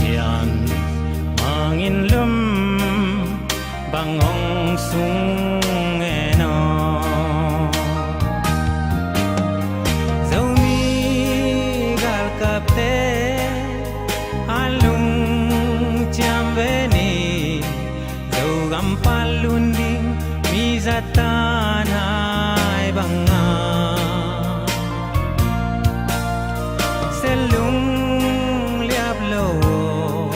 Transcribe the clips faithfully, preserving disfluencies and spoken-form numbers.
Pian mangin lum bang hong sung en aw. Zomi galkapte a lungciam ve ni, Zogam pan lun ding mi zatan hai banga. Sia lung liap lo aw,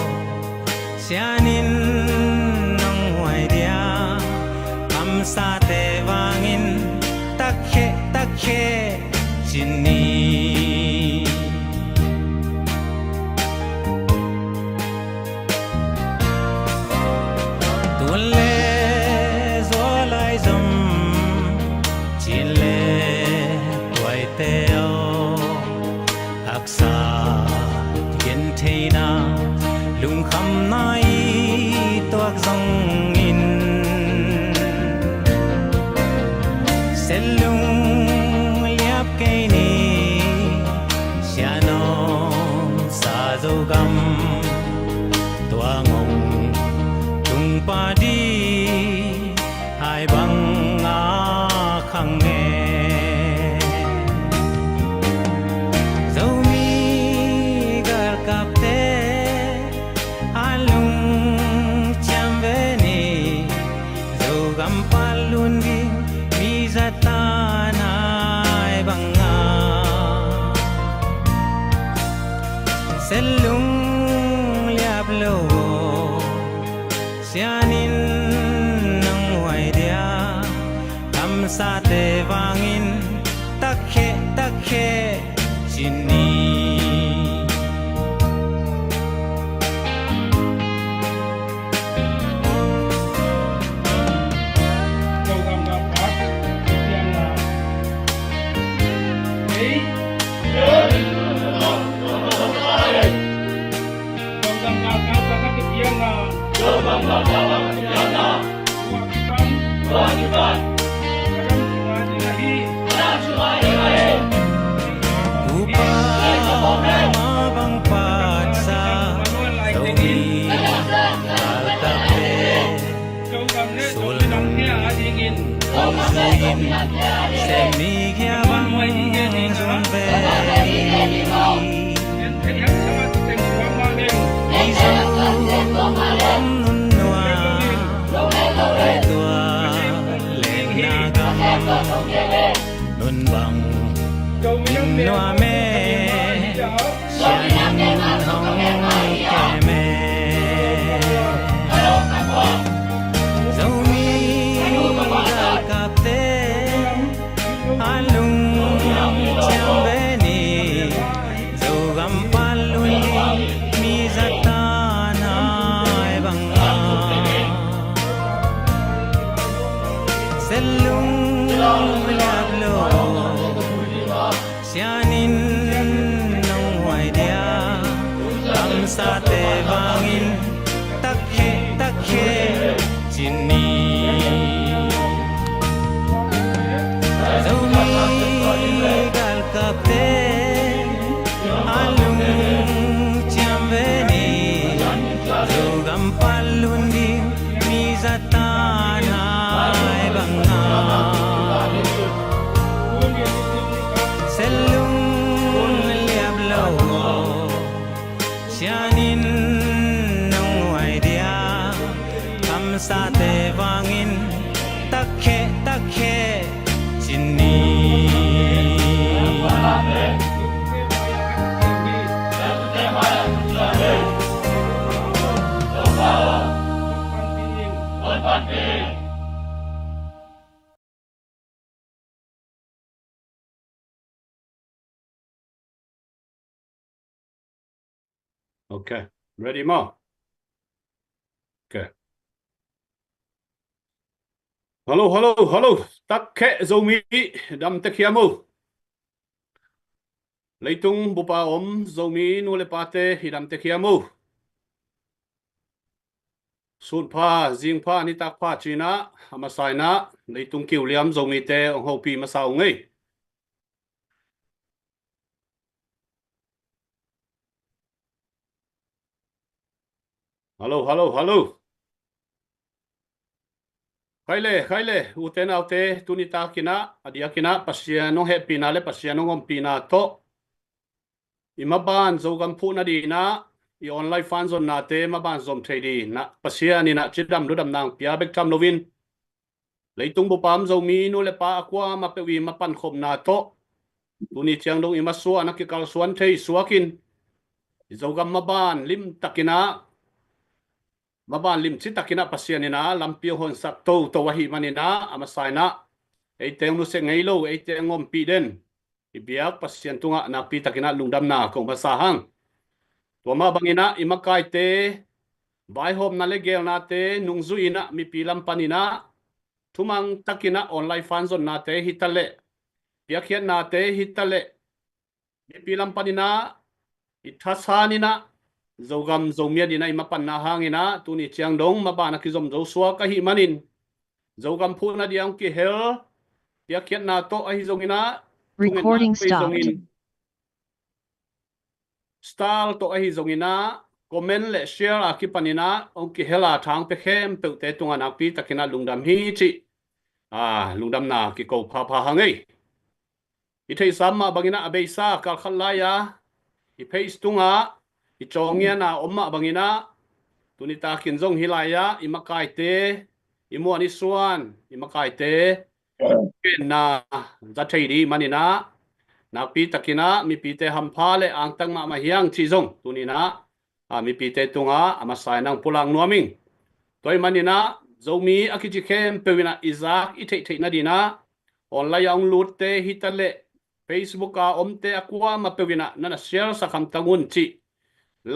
sianin nong huai dia. Kamsate vangin takkhe takkhe cin ni. Tuan le zualai zom, cin le tuaite aw, haksa gentheina lungkhamna i tuak zongin, sia lung liap kei ni. Sianom sa Zogam tua ngong tung padi hai banga khang e. Zomi galkapte a lungciam ve ni, Zogam pan lun ding mi zatan hai banga. Sia lung liap lo aw, sianin nong huai dia. Kamsate vangin takkhe takkhe cin ni. Upa ma bang patsa Zomi galkapte, sulnung zuin semi kia bang zun ve. Mizo om nun nua, tua leng na gam nun bang in nua me. Sianin hong kem e. Zomi galkapte a lungciam ve ni, Zogam pan lun ding mi zatan hai banga. Sia lung liap lo aw, sianin nong huai dia. Kamsate vangin takkhe takkhe cin ni. Zomi galkapte a lungciam ve ni, Zogam pan lun ding mi zatan hai banga. Sia lung liap lo aw, sianin nong huai dia. Kamsate vangin takkhe takkhe cin ni. Okay. Ready maw? Okay. Hallo, hallo, hallo. Takkhe Zomi, dam tek hiam maw? Leitung bupa om Zomi nu le pate, i dam tek hiam maw? Sun pha, zing pha, nitak pha cihna, a masa in leitung kiu liam Zomite hong hopih masa ung ei. Hallo, hallo, hallo. Khai le, khai le, ute naute, tuni takin ah, a diakin ah, Pasian hong hehpihna le Pasian hong ompihna tawh i maban Zogam phuhna dingin ah, i online fan zonnate maban zom thei dingin ah, Pasian in ah cidam ludamna hong pia bek tham loin, leitung bup a om Zomi nu le pa a kuamah peuh i mapankhopna tawh tuni ciang dong i masuan a kikalsuan thei suakin, i Zogam maban limtakin ah, maban limci takin ah Pasian in ah lampi hong honsak toto ahih manin ah, a masa in ah eite hong nusia ngei lo, eite hong ompih den i biak Pasian tungah nakpi takin ah lungdamna kong masa hang. Tua mah bangin ah i makaite vaihawmna le geelnate nungzui in ah mipi lam panin ah thumang takin ah online fan zonnate hi ta leh, piakkhiatnate hi ta leh, mipi lam panin ah i thasan in ah Zogam Zomi a dingin ah i mapanna hangin ah tuni ciang dong maban a kizom zo suak ahih manin, Zogam phuhna dingin ah hong kihel piakkhiatna tawh ahi zongin ah, thungetna tawh ahi zongin, style tawh ahi zongin ah, comment le share a kipanin ah hong kihel a tha hong pia khempeuhte tungah nakpi takin ah lungdam hi cih, a, lungdamna kiko phapha hang ei. I theihsa mah bangin ah a beisa kalkhat lai-a i page tungah i cawngin a om mah bangin ah tuni takin zong hih lai-ah i makaite, i muan i suan i makaite genna za thei ding manin ah, nakpi takin ah mipite hampha le angtang mahmah hi hang cih zong tuni in ah, a, mipite tungah a masa in ah hong pulak nuam ing. Tua ahih manin ah Zomi a kici khempeuh in ah i zak i theihtheih nadingin ah online a hong lutte hi ta leh, Facebook a omte a kuamah peuh in ah na na share sak hamtang un cih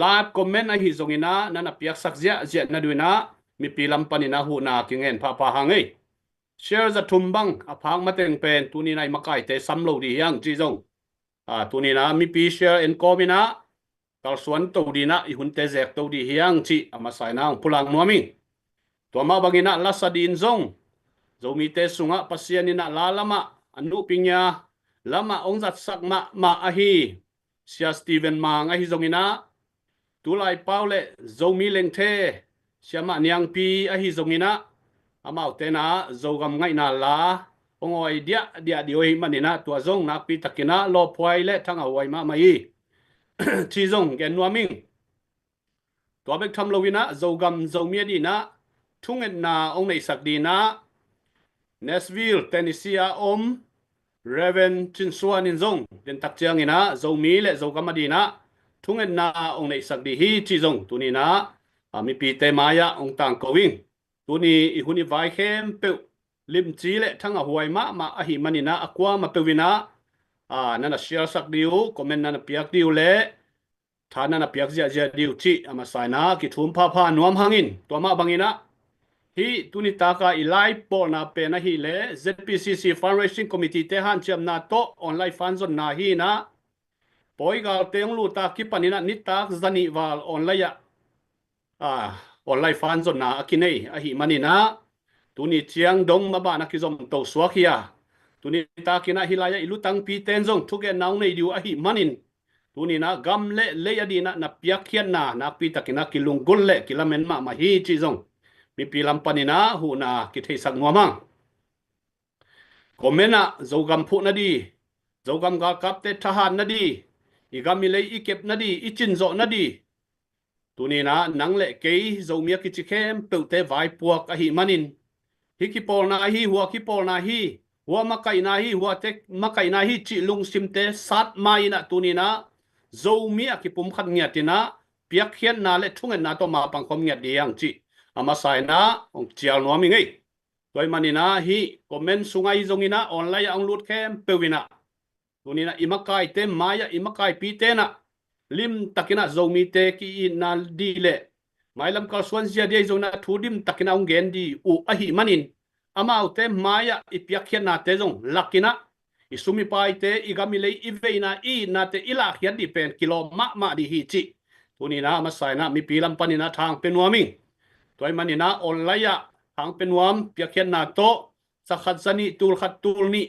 live comment ahi zongin ah na na piaksak ziahziah nadingin ah mipi lam panin ah huhna kingen phapha hang ei. Share za thum bang a phak mateng pen tuni in ah i makaite sam lo ding hi hang cih zong, a, tuni in ah mipi share en kawmin ah kalsuan to dingin ah i hunte zek to ding hi hang cih a masa in ah hong pulak nuam ing. Tua mah bangin ah lasa dingin zong Zomite sungah Pasian in ah la lamah a nuhpingia lamah hong zatsak mahmah ahi Sia Stephen Mang ahi zongin ah, Tulai Pau le Zomi Lengthe, Siamah Niangpi ahi zongin ah, amaute in ah Zogam ngaihna la hong awi diahdiah ding uh ahih manin ah tua zong nakpi takin ah lawphuai le thangahhuai mahmah hi cih zong gen nuam ing. Tua bek tham loin ah Zogam Zomi a dingin ah thungetna hong neihsak dingin ah Nashville, Tennessee a om Reverend Cin Suan in zong dentak ciangin ah Zomi le Zogam a dingin ah thungetna hong neihsak ding hi cih zong tuni in ah, a, mipite mai-ah hong tangko ing. Tuni i hun i vai khempeuh limci le thangahhuai mahmah ahih manin ah a kuamah peuh in ah, a, na na share sak ding uh, comment na na piak ding uh le tha na na piak ziahziah ding uh cih a masa in ah kithum phapha nuam hang in. Tua mah bangin ah hih tuni taka i live bawlna pen ahih leh ZPCC Fundraising Committee te hanciamna tawh online fan zonna hi in ah, pawi galte hong lut a kipanin ah nitak zanih val online ah, a, online fan zonna a kinei ahih manin ah, tuni ciang dong maban a kizom to suak hi a, tuni takin ah hih lai-ah i lutangpite in zong thugenna hong nei ding uh ahih manin, tuni in ah gam le lei a dingin ah na piakkhiatna nakpi takin ah kilunggulh le kilamen mahmah hi cih zong mipi lam panin ah huhna kitheisak nuam hang. Comment ah Zogam phuh nading, Zogam galkapte thahat nading, i gam i lei i kep nading, i cin zawh nading, tuni in ah nang le kei Zomi a kici khempeuhte vaipuak ahih manin, hih kipawlna hi, hua kipawlna hi, hua makaihna hi, huate makaihna hi cih lungsimte sat mai in ah tuni in ah Zomi a kipumkhat ngiat in ah piakkhiatna le thungetna tawh mapang khawm ngiat ding hi hang cih a masa in ah hong cial nuam ing ei. Tua ahih manin ah hih comment sungah ahi zongin ah online ah hong lut khempeuh in ah, tuni in ah i makaite mai-ah i makaipite in ah limtakin ah Zomite ki-itna ding le mailam kalsuan zia ding ahi zongin ah thu limtakin ah hong gen ding uh ahih manin, amaute mai-ah i piakkhiatnate zong lak in ah, i sum i paite, i gam i lei, i veina, i itnate i lahkhiat ding pen kilawm mahmah ding hi cih tuni in ah a masa in ah mipi lam panin ah tha hong pia nuam ing. Tua ahih manin ah online ah tha hong pia nuam, piakkhiatna tawh sa khat za nih, tul khat tul nih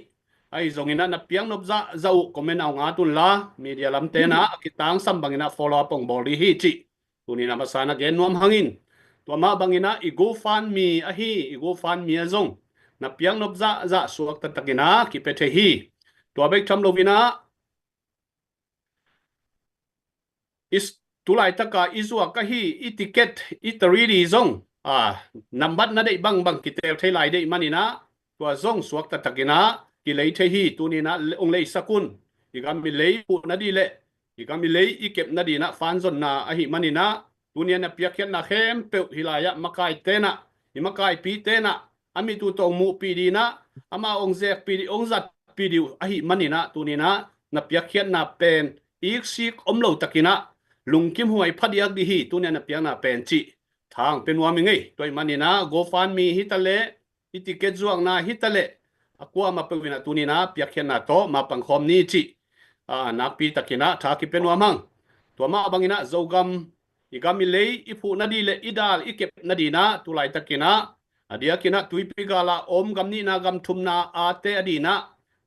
ahi zongin ah na piak nop zahzah uh comment ah hong at un la, media lamte in ah a kitangsam bangin ah follow up hong bawl ding hi cih tuni in ah a masa in ah gen nuam hang in. Tua mah bangin ah i GoFundMe ahi, i GoFundMe ah zong na piaknop zahzah suakta takin ah kipia thei hi. Tua bek tham loin ah i s-, tulaitaka i zuak ahi i ticket, i taridi zong, a, nambat na deih bangbang kitel thei lai deih manin ah tua zong suakta takin ah kilei thei hi. Tuni-in ah le-, hong leisak un. I gam i lei phuhna dih le i gam i lei i kepna dih in ah fanzonna ahih manin ah tuni-in ah na piakkhiatna khempeuh hih lai-ah makaite in ah, i makaipite in ah a mit uh tawh hong muhpih dih in ah, amau hong zekpih dih, hong zatpih dih uh ahih manin ah tuni-in ah na piakkhiatna pen iksik om lo takin ah lungkim huai phadiak dih hi. Tuni-in ah na piakna pen cih tha hong pia nuam ing ei. Tua ahih manin ah GoFundMe hi ta leh, i ticket zuakna hi ta leh, a kuamah peuh in ah tuni-in ah piakkhiatna tawh mapang khawm ni cih, a, nakpi takin ah tha kipia nuam hang. Tua mah bangin ah Zogam, i gam i lei i phuhna dih le i dal i kepna dih in ah tulaitakin ah a diakin ah tuipi gal a om gam nihna gam thumna a te a dih in ah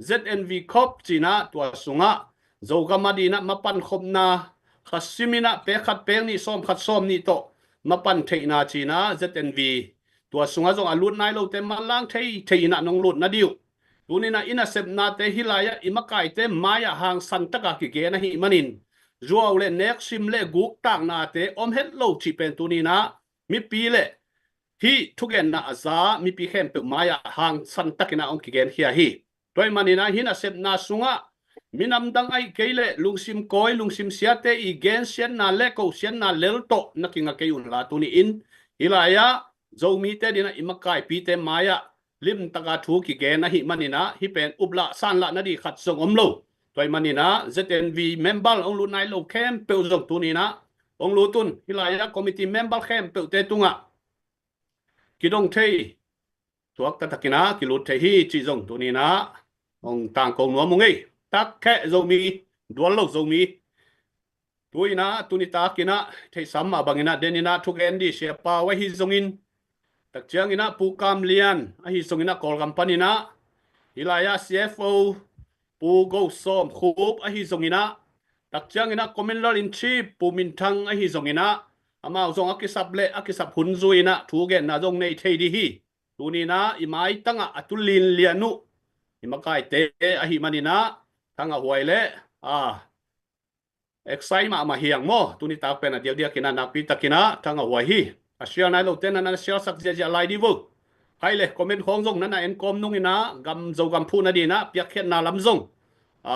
ZNV Corp ci-in ah tua sungah Zogam a dih in ah mapan khopna kha sim in ah pek khat pek nih sawm khat sawm nih tawh mapan theihna ci-in ah ZNV tua sungah zong a lut nai lote manlang thei thei in ah nong lut na dih uh. Tuni-in ah i nasepnate hih lai-ah i makaite mai-ah hangsan taka kigen ahih manin zuau le neksim le guktaknate om het lo cih pen tuni-in ah mipi le hih thugenna a za mipi khempeuh mai-ah hangsan takin ah hong kigenkhia hi. Tua ahih manin ah hih nasepna sungah minam dang ahih kei leh lungsim kawi lungsim siate i gensiatna le kosiatna lel tawh na kinga kei unla tuni-in hih lai-ah Zomite dih in ah i makaipite mai-ah limtaka thu kigen ahih manin ah hih pen uplah sanlah nadih khat zong om lo. Tua ahih manin ah ZNV member hong lut nai lo khempeuh zong tuni-in ah hong lut un. Hih lai-ah committee member khempeuhte tungah kidong thei, tuakta takin ah kilut thei hi cih zong tuni-in ah hong tangko nuam ung ei. Takkheh Zomi, dual lo Zomi. Tu-in ah tuni takin ah theihsa mah bangin ah den in ah thugen dih Sia Pau ahi zongin, tak ciangin ah Pu Kam Lian ahi zongin ah Kawlgam panin ah, hih lai-ah CFO Pu Go Sawm Khup ahi zongin ah, tak ciangin ah Commander in Chief Pu Min Thang ahi zongin ah, amau zong a kisap le a kisap hun zui-in ah thugenna zong nei thei dih hi. Tuni-in ah i maitangah a tu linlian uh i makaite ahih manin ah thangah huai le, a, excite mahmah hi hang maw. Tuni tak pen a diakdiakin ah nakpi takin ah thangah huai hi. A share nai lote na na share sak ziahziah lai dih vo. Hai le comment khawng zong na na enkawm nungin ah gam Zogam phuhna dih in ah piakkhiatna lam zong, a,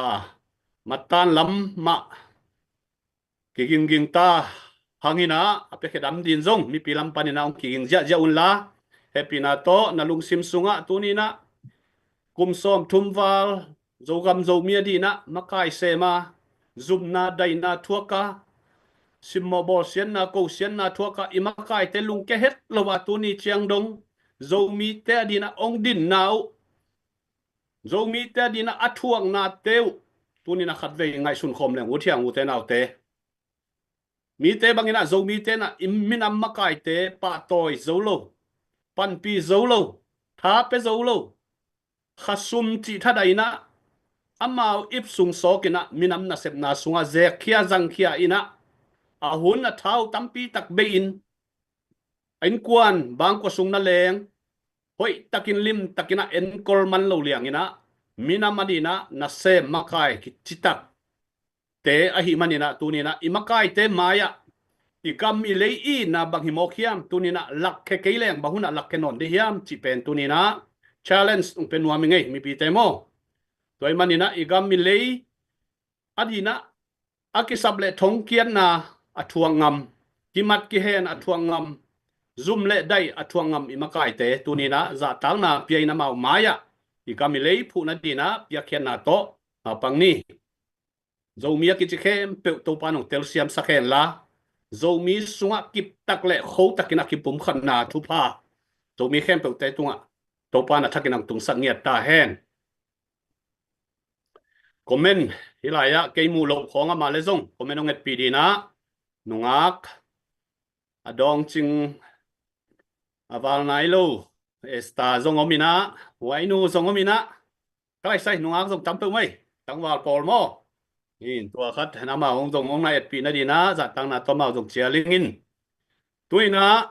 matan lam mah kigingging ta hangin ah a piakkhiat dam dih in zong mipi lam panin ah hong kiging ziahziah unla, hehpihna tawh na lungsim sungah tuni-in ah kum sawmthum val Zogam Zomi a dih in ah makai sem a, zumna daihna thuak a, simmawh bawlsiatna kosiatna thuak a i makaite lungkia het lo a tuni ciang dong Zomite a dih in ah hong dinna uh, Zomite a dih in ah a thuaknate uh tuni-in ah khatvei ngaihsun khawm leng, u thiang ute naute. Mite bangin ah Zomite in ah i minam makaite pahtawi zo lo, panpih zo lo, tha pia zo lo, khasum cih thadahin ah amau ip sung sawkin ah minam nasepna sungah zekkhia zangkhia in ah a hun a thau tampi tak bei-in a innkuan bangkua sung na leng hoihtakin limtakin ah enkol man lo liangin ah minam a dih in ah nasem makai kicitak te ahih manin ah tuni-in ah i makaite mai-ah i gam i lei i itna bang hi mawk hiam, tuni-in ah lakkhia kei leng bang hunah lakkhia nawn dih hiam cih pen tuni-in ah challenge hong pia nuam ing ei mipite maw. Tua ahih manin ah i gam i lei a dih in ah a kisap le thongkiatna a thuak ngam, kimat kihen a thuak ngam, zum le daih a thuak ngam i makaite tuni-in ah zahtakna pia in amau mai-ah i gam i lei phuhna dih in ah piakkhiatna tawh mapang ni. Zomi a kici khempeuh Topa in hong telsiamsak hen la, Zomi sungah kiptak le khotakin a kipumkhatna thupha Zomi khempeuhte tungah Topa in a thakin hong tungsak ngiat ta hen. Comment hih lai-ah kei muh loh khawng amah le zong comment hong etpih dih in ah, nungak a dawngcing a val nai lo Esther zong om in ah, Wainu zong om in ah, ka laisai nungak zong tam peuh mai, tangval pawl maw. In tua khat amau hong zong hong na etpih nadih in ah zahtakna tawh amau zong cial ing in. Tu-in ah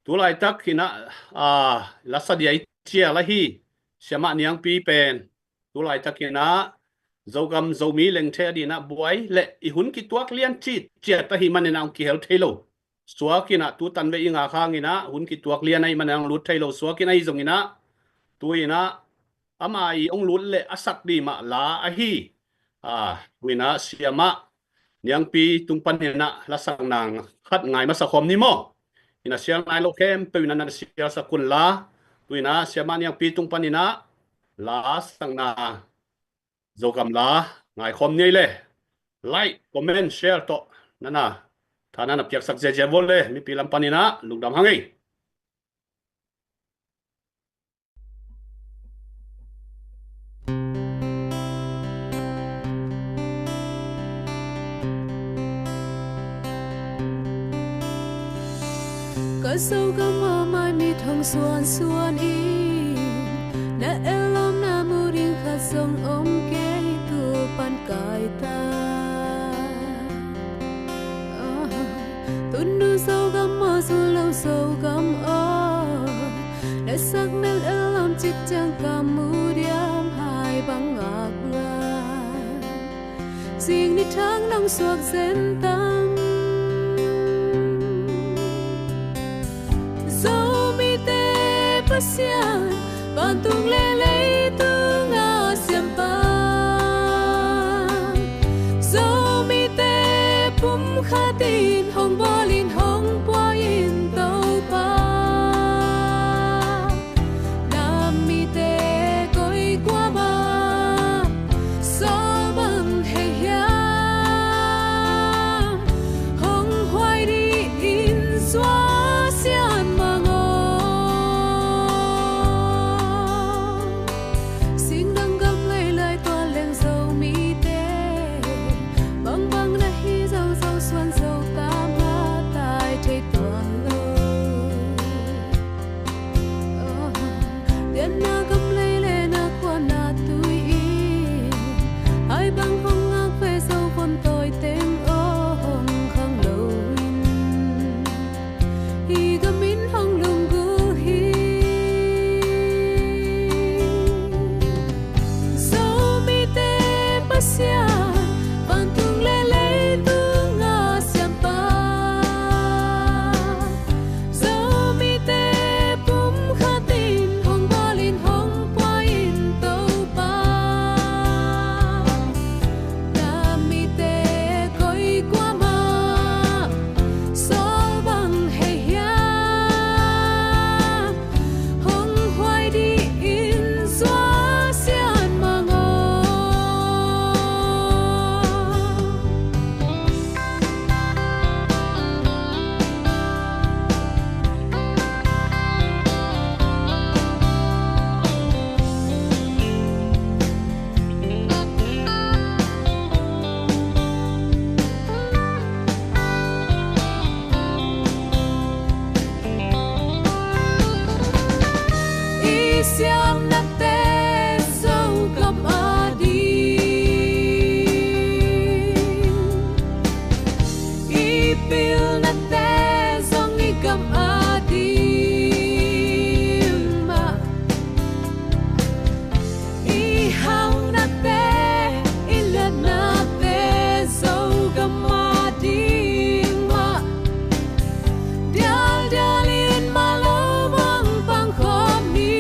Tulaitak inah, ah, lasa dia i cial ahi Siamah Niangpi pen tulaitak inah Zogam Zomi lengthe a dinah buai le i hun kituak lian citciat ahi maninah hong kihel thei lo. Suak inah tutan vei i ngak hanginah hun kituak lian ahi maninah hong lut thei lo. Suak in ahi zonginah tu inah ama i hong lut le a sak di mah la ahi. Ah, tu inah Siamah Niangpi tung paninah lasakna khat ngai masa khawm ni maw? Inah sial nai lo khempeuh inah na sial sak un la. Tu inah Siamah Niangpi tung paninah lasakna Zogam la ngai khawm ni ei le. Like, comment, share tawh nana tha nana piaksak ziazia vua le mipi lam paninah lungdam hang ei. Ka Zogam a mai mit hong suansuan in, na ellawmna mu ding khat zong om kei, tu pan kai ta. Tunu Zogam aw, zu lo Zogam aw, na sak mel ellawm cik ciang ka mu diam, hai bang ngak lai. Zing ni thang nong suak zen tam. Zomite Pasian, vantung le leitung a siampa. Zomite pumkhat in hong bawl in hong pua in Topa. Na mite koi kuamah sawl bang hei hiam, hong huai dih in zua sian mang aw. Singdang gam leilai tua leng Zomite, bangbang na hi zo, Zosuan Zotama tai thei tuan lo. Lianna gam lei le na khuana tui in, ai bang hong ngak ve, Zo von tawi teng aw hong khang lo in, hi gam in hong lunggulh hi. Zomite Pasian, vantung le leitung a siampa. Zomite pumkhat in hong bawl in hong pua in Topa. Na mite koi kuamah sawl bang hei hiam, hong huai dih in zua sian mang aw. I siamnate Zogam ading, i pilnate zong i gam ading mah. I haunate, i liatnate Zogam ading mah. Dialdial in mah lo bang pang khawm ni.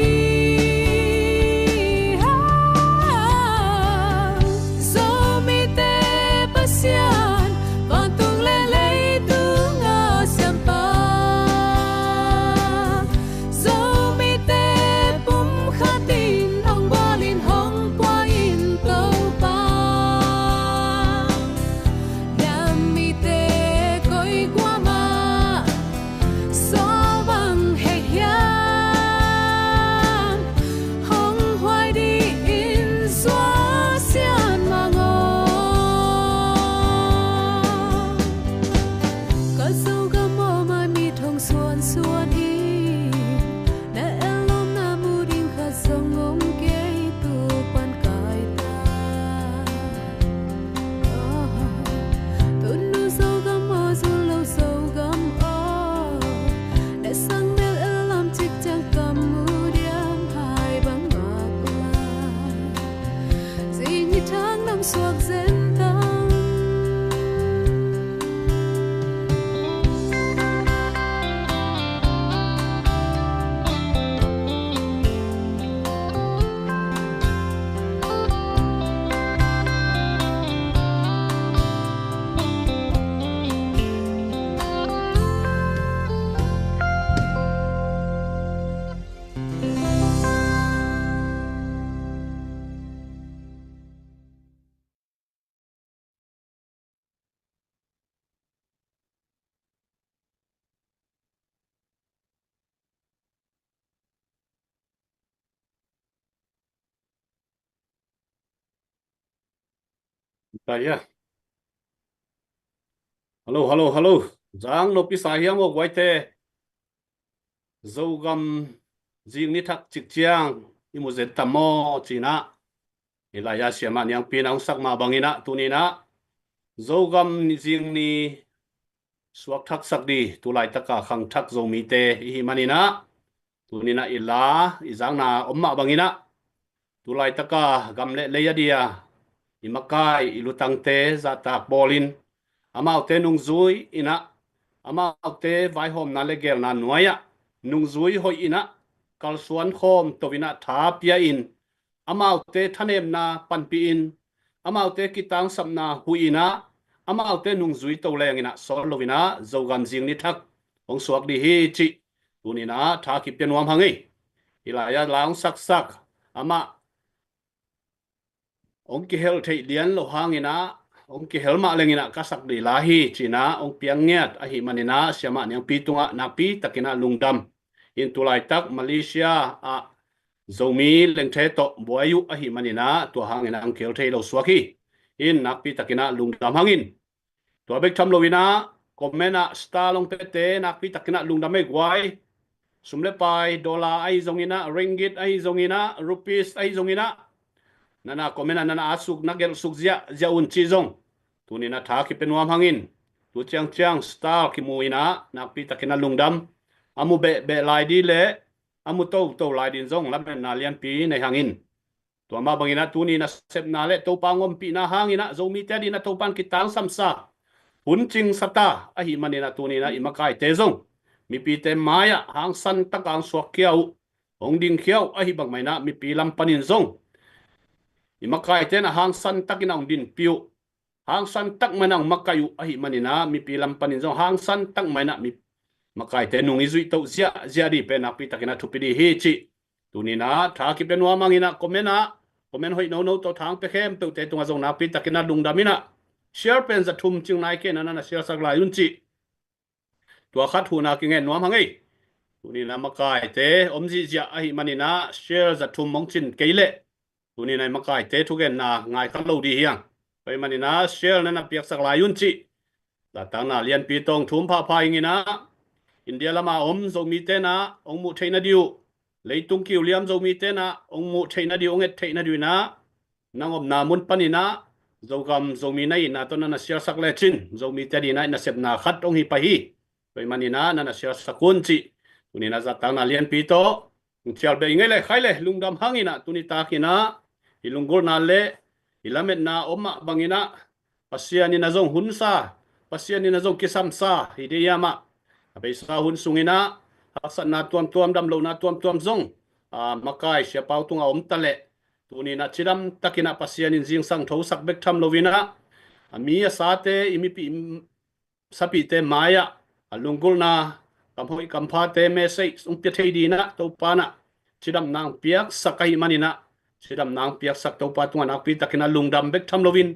Ka ia. Halo, halo, halo. Zang no pisa hiam aw guaite. Zogam zing ni thak cik ciang i mu zen tam maw ci-in ah, i lai-a siamah niangpi in ah hong sak mah bangin ah tuni-in ah Zogam zing ni suak thaksak di tu laitaka khangthak Zomite i hih manin ah, tuni-in ah i la i zakna om mah bangin ah, tu laitaka gam le lei a dia i makai i lutangte zahtak bawlin, amaute nungzui in ah, amaute vaihawmna le geelna nuai-ah nungzui hoih in ah, kalsuan khawm to in ah tha pia-in, amaute thanemna panpih in, amaute kitangsapna huh in ah, amaute nungzui to leng in ah sawl lo in ah Zogam zing ni thak hong suak di hi cih tuni-in ah tha kipia nuam hang ei. Hi lai-a la hong saksak amah hong kihel theih lian lo hangin ah, hong kihel mah lengin ah ka sak dih lai hi ci-in ah hong piang ngiat ahih manin ah siamah niangpi tungah nakpi takin ah lungdam. In tu laitak Malaysia ah Zomi lengthe tawh buai uh ahih manin ah tua hangin ah hong kihel thei lo suak hi. In nakpi takin ah lungdam hang in. Tua bek tham lo in ah comment ah star long pete nakpi takin ah lungdam ei guai. Sum le pai, dollar ahi zongin ah, ringgit ahi zongin ah, rupees ahi zongin ah, nana comment ah nana atsuk, na gelhsuk ziahziah un cih zong tuni-in ah tha kipia nuam hang in. Tu ciangciang star kimu in ah nakpi takin ah lungdam. A mu behbeh lai ding le a mu toto lai ding zong lametna lianpi nei hang in. Tua mah bangin ah tuni nasepna le Topa hong ompihna hangin ah Zomite adingin ah Topa in kitangsamsa, hun cingsa ta ahih manin ah tuni-in ah i makaite zong mipite mai-ah hangsan takin hong suakkhia uh, hong dingkhia uh ahih bang mah in ah mipi lam panin zong i makaite in ah hangsan takin ah hong dinpih uh, hangsan tak mah in ah hong makai uh ahih manin ah mipi lam panin zong hangsan tak mah in ah mi makaite nung i zuih to ziahziah dih pen nakpi takin ah thupi dih hi cih tuni-in ah tha kipia nuam hang in ah comment ah, comment hoih nono tawh tha hong pia khempeuhte tungah zong nakpi takin ah lungdam in ah, share pen za thum cing nai kei in ah nana share sak lai un cih. Tua khat huhna kingen nuam hang ei. Tuni-in ah makaite om zihziah ahih manin ah share za thum hong cin kei leh tuni-in ah i makaite thugenna ngai kha lo dih hi hang. Tua ahih manin ah share nana piaksak lai un cih. Zahtakna lianpi tawh hong thum phapha ing in ah, India lama om Zomite in ah hong muh theih nading uh, leitung kiuliam Zomite in ah hong muh theih nading uh, hong et theih nading uh in ah, nang omna mun panin ah Zogam Zomi na itna tawh nana share sak lecin Zomite adingin ah i nasepna khat hong hi pah hi. Tua ahih manin ah nana share sak un cih tuni-in ah zahtakna lianpi tawh hong cial beh ing ei le khai le lungdam hang in ah tuni takin ah i lunggulhna le i lametna om mah bangin ah Pasian in ah zong hunsa, Pasian in ah zong kisamsa hi dih hiam ah, a beisa hun sungin ah haksatna tuamtuam, damlohna tuamtuam zong, a, makai siapau tungah om ta leh tuni-in ah cidam takin ah Pasian in zingsang thosak bek tham lo in ah, a mi a sate, i mipi sapihte mai-ah a lunggulhna, kamhoih kamphate message hong pia thei dingin ah Topa in ah cidamna hong piaksak ahih manin ah, cidamna hong piaksak Topa tungah nakpi takin ah lungdam bek tham lo in,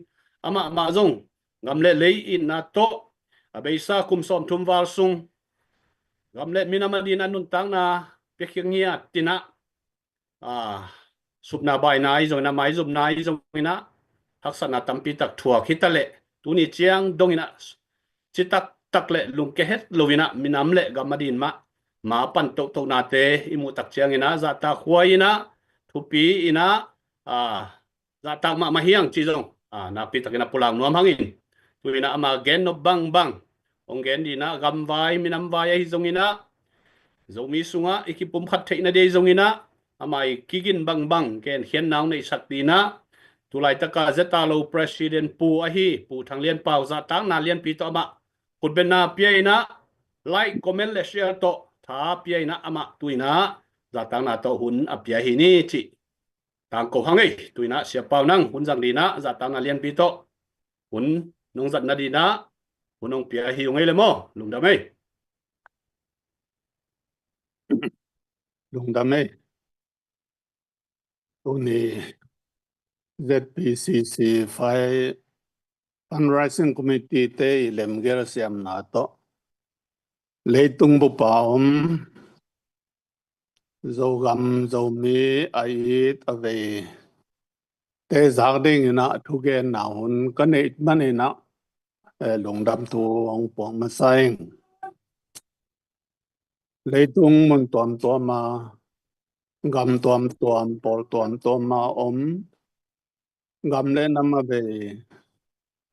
amah mah zong gam le lei itna tawh a beisa kum sawmthum val sung gam le minam adingin ah nuntakna piakhia ngiat in ah, a, supna baina ahi zongin ah, maizumna ahi zongin ah, haksatna tampi tak thuak hi ta leh tuni ciang dongin ah citak tak le lungkia het lo in ah minam le gam adingin mah ma pan tohtohnate i muh tak ciangin ah zahtak huai in ah, thupi in ah, a, zahtak mahmah hi hang cih zong, a, nakpi takin ah pulak nuam hang in. Tu-in ah ama gen nop bangbang hong gen dingin ah, gamvai minamvai ahi zongin ah, Zomi sungah i kipumkhat theih nading ahi zongin ah, ama i kigin bangbang genkhiatna hong neihsak dingin ah, tu laitaka Zeta lo President Pu ahi Pu Thang Lian Pau zahtakna lianpi tawh amah khutbetna pia in ah, like, comment le share tawh tha pia in ah amah tu-in ah zahtakna tawh hun a pia hi ni cih tangko hang ei. Tu-in ah Sia Pau, nang hun zang dingin ah zahtakna lianpi tawh hun nong zat nadingin ah hun hong pia hi ung ei le maw. Lungdam ei. Lungdam ei. Tuni Z P C C Fai Fundraising Committee te i lemgel siamna tawh leitung bup a om Zogam Zomi a it a vei te zak dingin ah thugenna hun ka neih manin ah, eh, lungdam thu hong puak masa ing. Leitung mun tuamtuam a, gam tuamtuam, pawl tuamtuam a om, gam le nam a bei,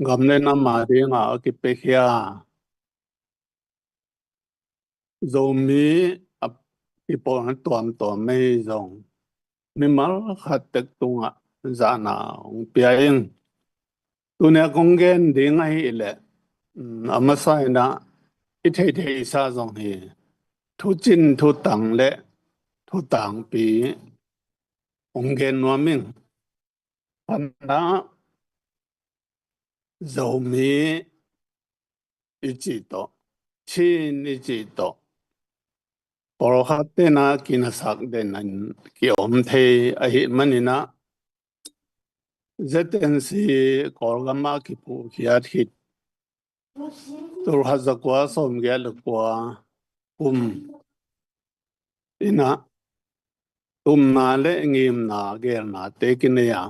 gam le nam a ding a kipiakhia Zomi a kipawlna tuamtuam ahi zong, mimal khat tek tungah zahna hong pia ing. Tuni a kong gen ding ahih leh, um, a masa in ah i theihtheihsa zong hi, thucin thutang le thutangpi hong gen nuam ing. Pan ah Zomi i cih tawh, Chin i cih tawh, pawlkhat ten ah kinasak den in kiom thei ahih manin ah, Z N C Kawlgam ah kiphuhkhiat khit tulkhat zakua sawmgiat le kua kum in ah, tumna le ngimna geelnate kinei a,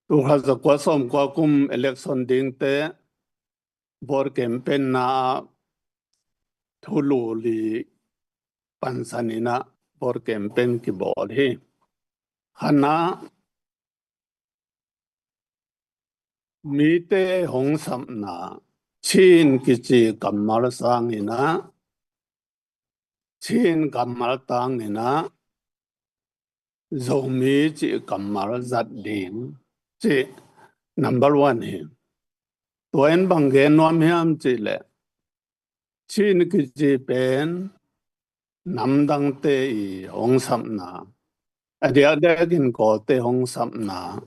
tulkhat zakua sawmkua kum election dingte vote campaign na ah thulu li pansan in ah vote campaign kibawl hi. Khatna, mite hong sapna, Chin kici kammal sangin ah, Chin kammal tangin ah Zomi cih kammal zat ding cih number one hi. Tua in bang gen nuam hiam cih leh, Chin kici pen namdangte i hong sapna, a diakdiakin Kawlte hong sapna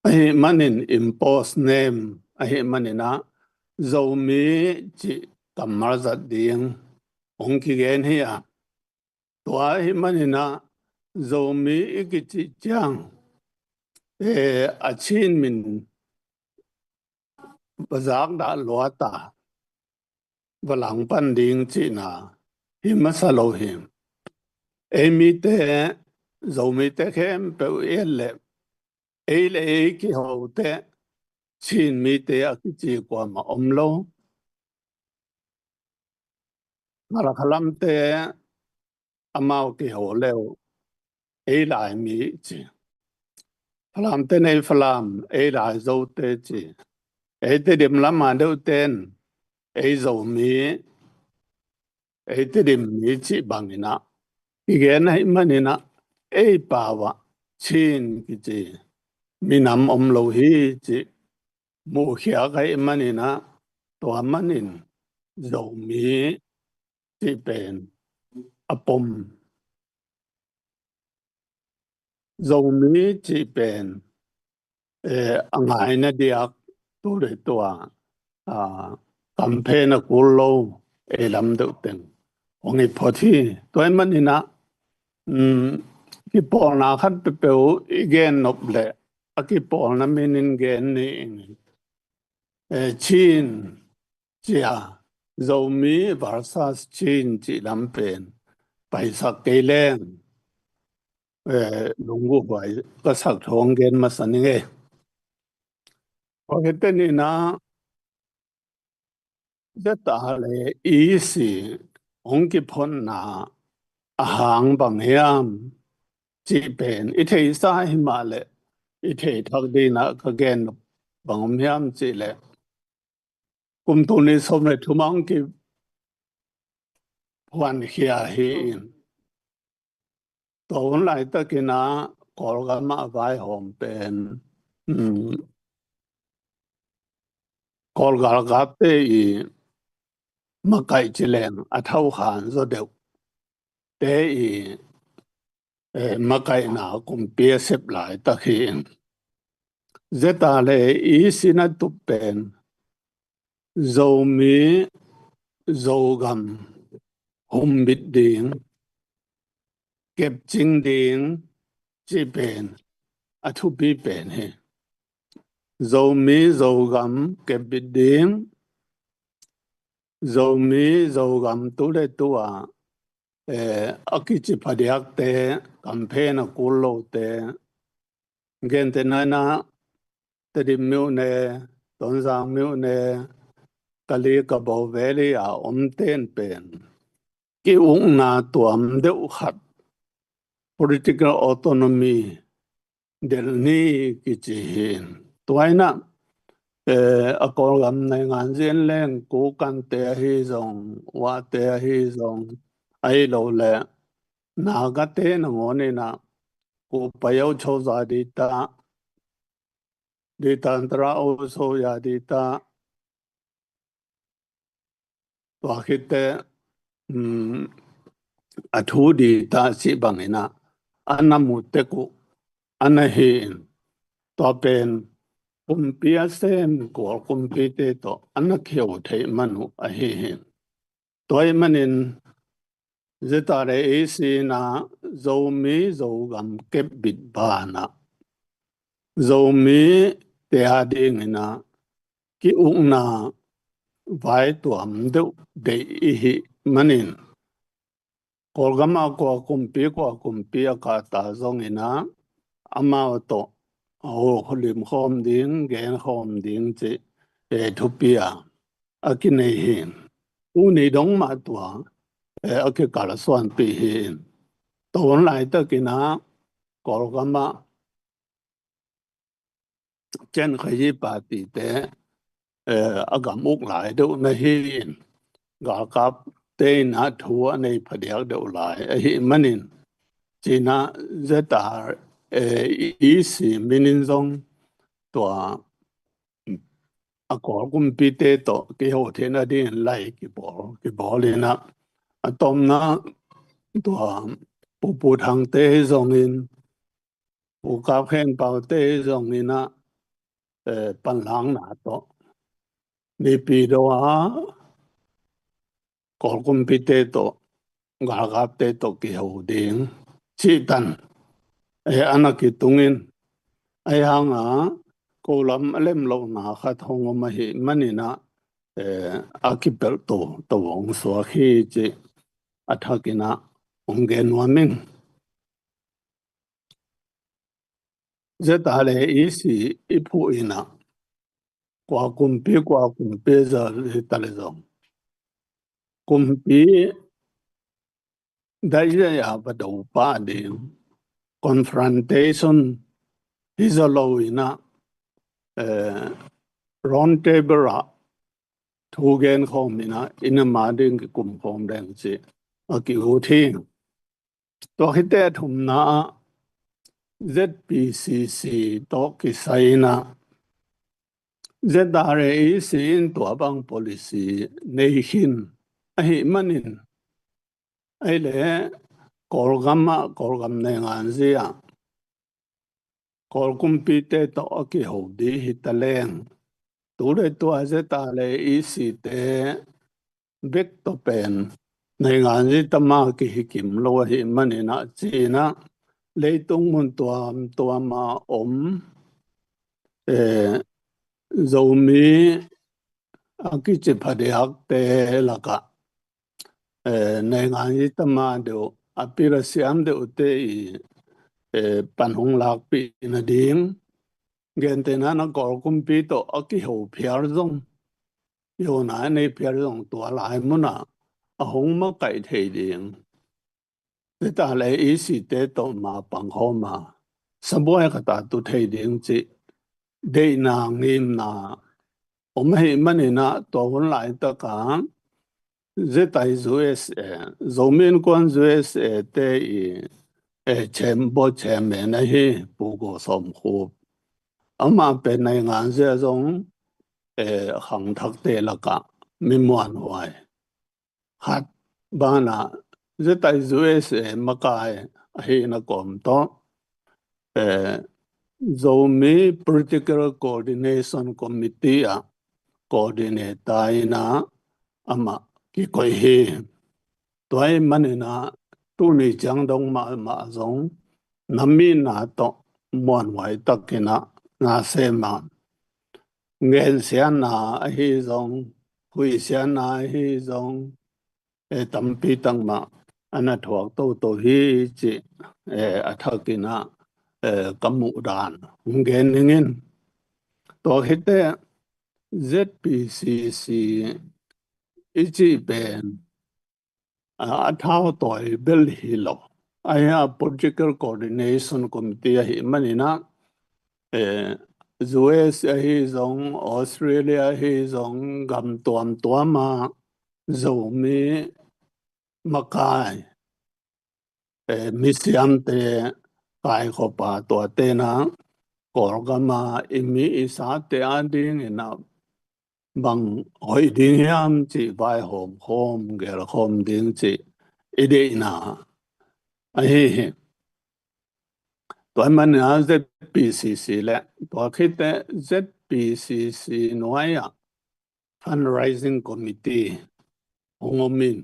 ahih manin, impose name ahih manin ah, Zomi cih kammal zat ding hong kigen hi a, tua ahih manin ah Zomi i kicih ciang, eh, a Chin min va zakdah luat a, va langpan ding cihna hi masa lo hi. Ei mite, Zomite khempeuh i et leh, ei le ei kihote Chin mite a kici kuamah om lo. Khalkhalamte amau kiho le uh, ei Laimi ci. Falamte nei Falam, ei Laizote ci. Ei Tedim lam a deuhte in ei Zomi, ei Tedim mi cih bangin ah kigen ahih manin ah, ei pau ah Chin kici minam om lo hi cih muhkhiak ahih manin ah, tua manin Zomi cih pen a pom, Zomi cih pen, eh, a ngaina diak tu le tua, ah, kamphen a kul lo ei lam deuh teng hong hi phot hi. Tua ahih manin ah, um, kipawlna khat peuhpeuh i gen nop leh, a kipawlna min in gen ni ing. Eh, Chin cia, Zomi versus Chin cih lam pen paisak kei leng, eh, lungguhuai ka sak thu hong gen masa ning ei. Tua khit teh ni in ah, Z A le E C hong kiphotna a hang bang hiam cih pen i theihsa hi mah leh, i theih thak dingin ah ka gen bang om hiam cih leh, kum tul nih sawm le thum ah hong kiphuankhia hi in, tua hun laitakin ah Kawlgam ah vaihawm pen, um, Kawl galkapte i makaih ci leng a thokhan zaw deuh te i, eh, makaihna kumpi a sep laitak hi in, Z A le E C in a tup pen Zomi Zogam humbit ding, kepcing ding cih pen a thupi pen hi. Zomi Zogam kepbit ding, Zomi Zogam tu le tu ah, eh, a kici phadiakte kampheina kul lote, gentehna in ah Tedim myone, Tonzang myone, Kali Kabaw Valley a omten pen ki-ukna tuam deuh khat, political autonomy delh ni kici hi. Tua in ah, eh, a Kawlgam naingan zi in leng Kokante ahi zong, Wate ahi zong, ahi lo le Nagate nangawn in ah, Ko Payau Cho Za Di Ta, Di Tan Tra O So Ya Di Ta, tua khit teh, um, a thu di ta cih bangin ah, a na mu tek uh, a na hi in, tua pen kumpi a sem Kawl kumpite tawh a na kheu theih man uh ahi hi. Tua ahih manin, ZRA EC in ah Zomi Zogam kepbit banah Zomite a dingin ah ki-ukna vai tuam deuh deih i hih manin, Kawlgam ah kua kumpi, kua kumpi a kahta zongin ah, amau tawh a ho lim khawm ding, gen khawm ding cih, eh, thupi a, a kinei hi. Tuni dong mah tua, eh, a kikalsuanpih hi. Tua hun laitakin ah Kawlgam ah Chin Khayi Party te, eh, a gam uk lai deuh na hi in, galkapte in ah thu a nei phadiak deuh lai ahih manin, ci-in ah ZRA EC min in zong tua a Kawl kumpite tawh kiho theihna dingin lai kibawl, kibawl in ah, a tomna tua Pu Pu Thangte hi zongin, Pu Kap Khen Paute hi zongin ah, eh, panlangna tawh Naypyidaw ah Kawl kumpite tawh, galkapte tawh kiho ding cih tan, eh, a na kitung in, ahi hang a ko lam a lem lohna khat hong om ahih manin ah, eh, a kipelh to, to hong suak hi cih a thakin ah hong gen nuam ing. ZRA EC i phuh in ah, kua kumpi, kua kumpi zong hi ta leh zong, kumpi daizai a va do pah ding, confrontation hi zaw lo in ah, eh, round table ah thu gen khawm in ah, i nam a ding kikum khawm leng cih a ki-ut hi. Tua khit teh a thumna ah ZPCC tawh kisai in ah, ZRA EC in tua bang policy nei khin ahih manin, ahih leh Kawlgam ah, Kawlgam naingan zi ah Kawl kumpite tawh a kiho ding hi ta leng, tu leh tua ZRA EC te bek tawh pen naingan zi tam a kihi kim lo ahih manin ah, ci-in ah, leitung mun tuamtuam a om, eh, Zomi a kici phadiakte lakah, eh, naingan zi tam a deuh, a pil a siam deuhte i, eh, pan hong lakpih nading, gentehna in ah Kawl kumpi tawh a kiho phial zong, i hona a nei phial zong, tua lai mun ah a hong makaih thei ding, ZRA EC te tawh ma pang khawm a, sabuai khat a tu thei ding cih deihna, ngimna om ahih manin ah, tua hun laitak ah ZI USA, Zomi Innkuan USA te i, eh, chair, board chairman ahi Pu Go Sawm Khup, amah pen naingan zi ah zong, eh, khangthakte lakah mi muanhuai khat banah ZI USA makai ahihna kawm tawh, eh, Zomi Political Coordination Committee ah coordinator in ah amah kikoih hi. Tua ahih manin ah tuni ciang dong mahmah zong na mi na tawh muanhuai takin ah na sem a, ngensiatna ahi zong, huihsiatna ahi zong, eh, tampi tak mah a na thuak toto hi cih, eh, a thakin ah, eh, ka muh dan hong gen ning in. Tua khit teh Z P C C i cih pen, a, a thau tawi bel hi lo. Ahi a Political Coordination Committee ahih manin ah, eh, U S ahi zong, Australia ahi zong, gam tuamtuam ah Zomi makai, eh, misiamte kaikhop a, tuate in ah Kawlgam a i mi i sate adingin ah bang hoih ding hiam cih vaihawm khawm, gelkhawm ding cih i deihna ahi hi. Tua ahih manin ah Z P C C le tua khit teh Z P C C nuai ah Fundraising Committee hong om in,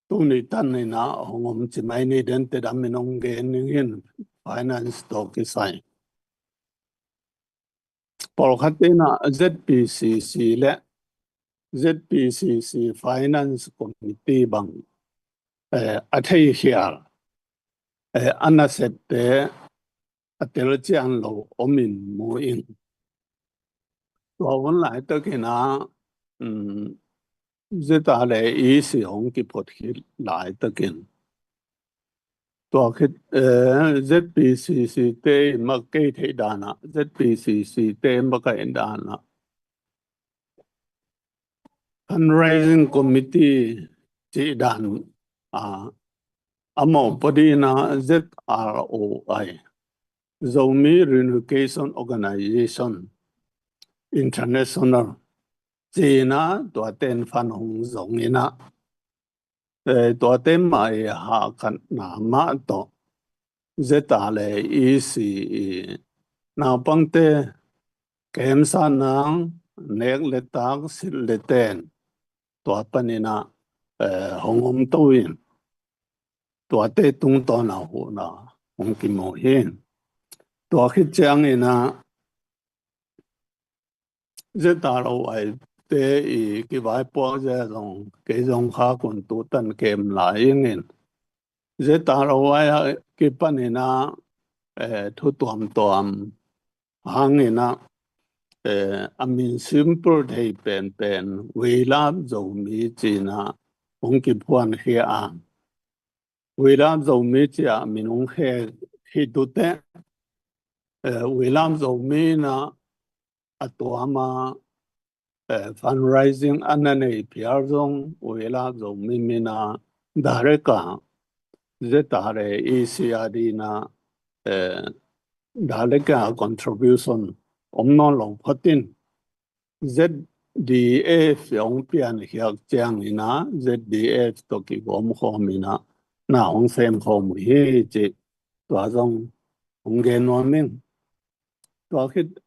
tuni tan in ah hong om ci mai ni, den teh dam in hong gen ning in, finance tawh kisai. Pawlkhat in ah Z P C C le Z P C C Finance Committee bang, eh, a theikhial, eh, a nasepte a tel cian lo om in mu ing. Tua hun laitakin ah, um, Z R A E C hong kiphut khit laitakin, tua khit, eh, Z P C C te in makaih theih dan ah, Z P C C te in makaih dan ah, Fundraising Committee cih dan, ah, a mawhpaw dingin ah Z R O I, Zomi Reunification Organization International ci-in ah tuate in fund hong zong in ah, eh, tuate mah i hahkatna mah tawh Z R A E C i naupangte kemsatna, nek le tak, silh le ten, tua panin ah, eh, hong om to in, tuate tungtawn a huhna hong kimu hi. Tua khit ciangin ah Z R O I te i kivaipuak zia zong, kei zong khak un, tu tan kem lai ing in. Z R O I a kipanin ah, eh, thu tuamtuam hangin ah, eh, a min simple thei penpen, We Love Zomi ci-in ah hong kiphuan khia a. We Love Zomi ci-a min hong khek khit uh teh, eh, We Love Zomi in ah a tuam a, eh, fundraising a na nei phial zong, We Love Zomi min a direct a Z R A E C a dingin ah, eh, direct a contribution om nawn lo phot in, Z D F hong piankhiat ciangin ah Z D F tawh kigawm khawm in ah na hong sem khawm uh hi cih tua zong hong gen nuam ing. Tua khit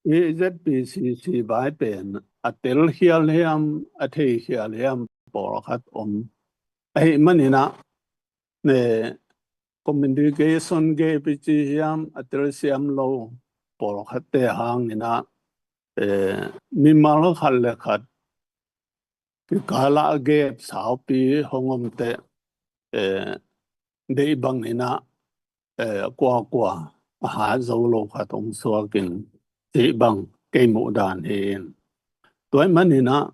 i Z P C C vai pen a telkhial hiam, a theikhial hiam pawlkhat om. Ahih manin ah, ne, communication gap i ci hiam, a telsiam lo pawlkhatte hangin ah, eh, mimal khat le khat kikal ah gap saupi hong om teh, eh, deih bangin ah, eh, kuakua a hat zo lo khat hong suak in cih bang kei muh dan hi in. Tua ahih manin ah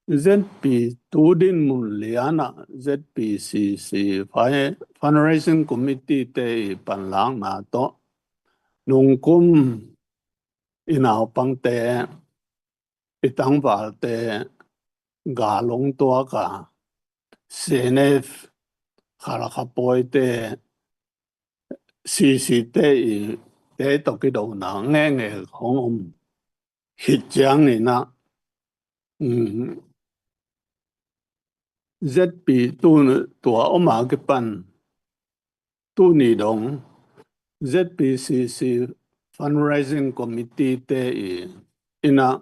Z P tu dinmun lian ah Z P C C fi-, Fundraising Committee te i panlakna tawh nungkum i naupangte, i tangvalte gal hong tuak a, C N F, Khalkha pawite, C C te i, te tawh kidona ngekngek hong om khit ciangin ah, um, Z P tu, tua om a kipan tuni dong Z P C C Fundraising Committee te i, in ah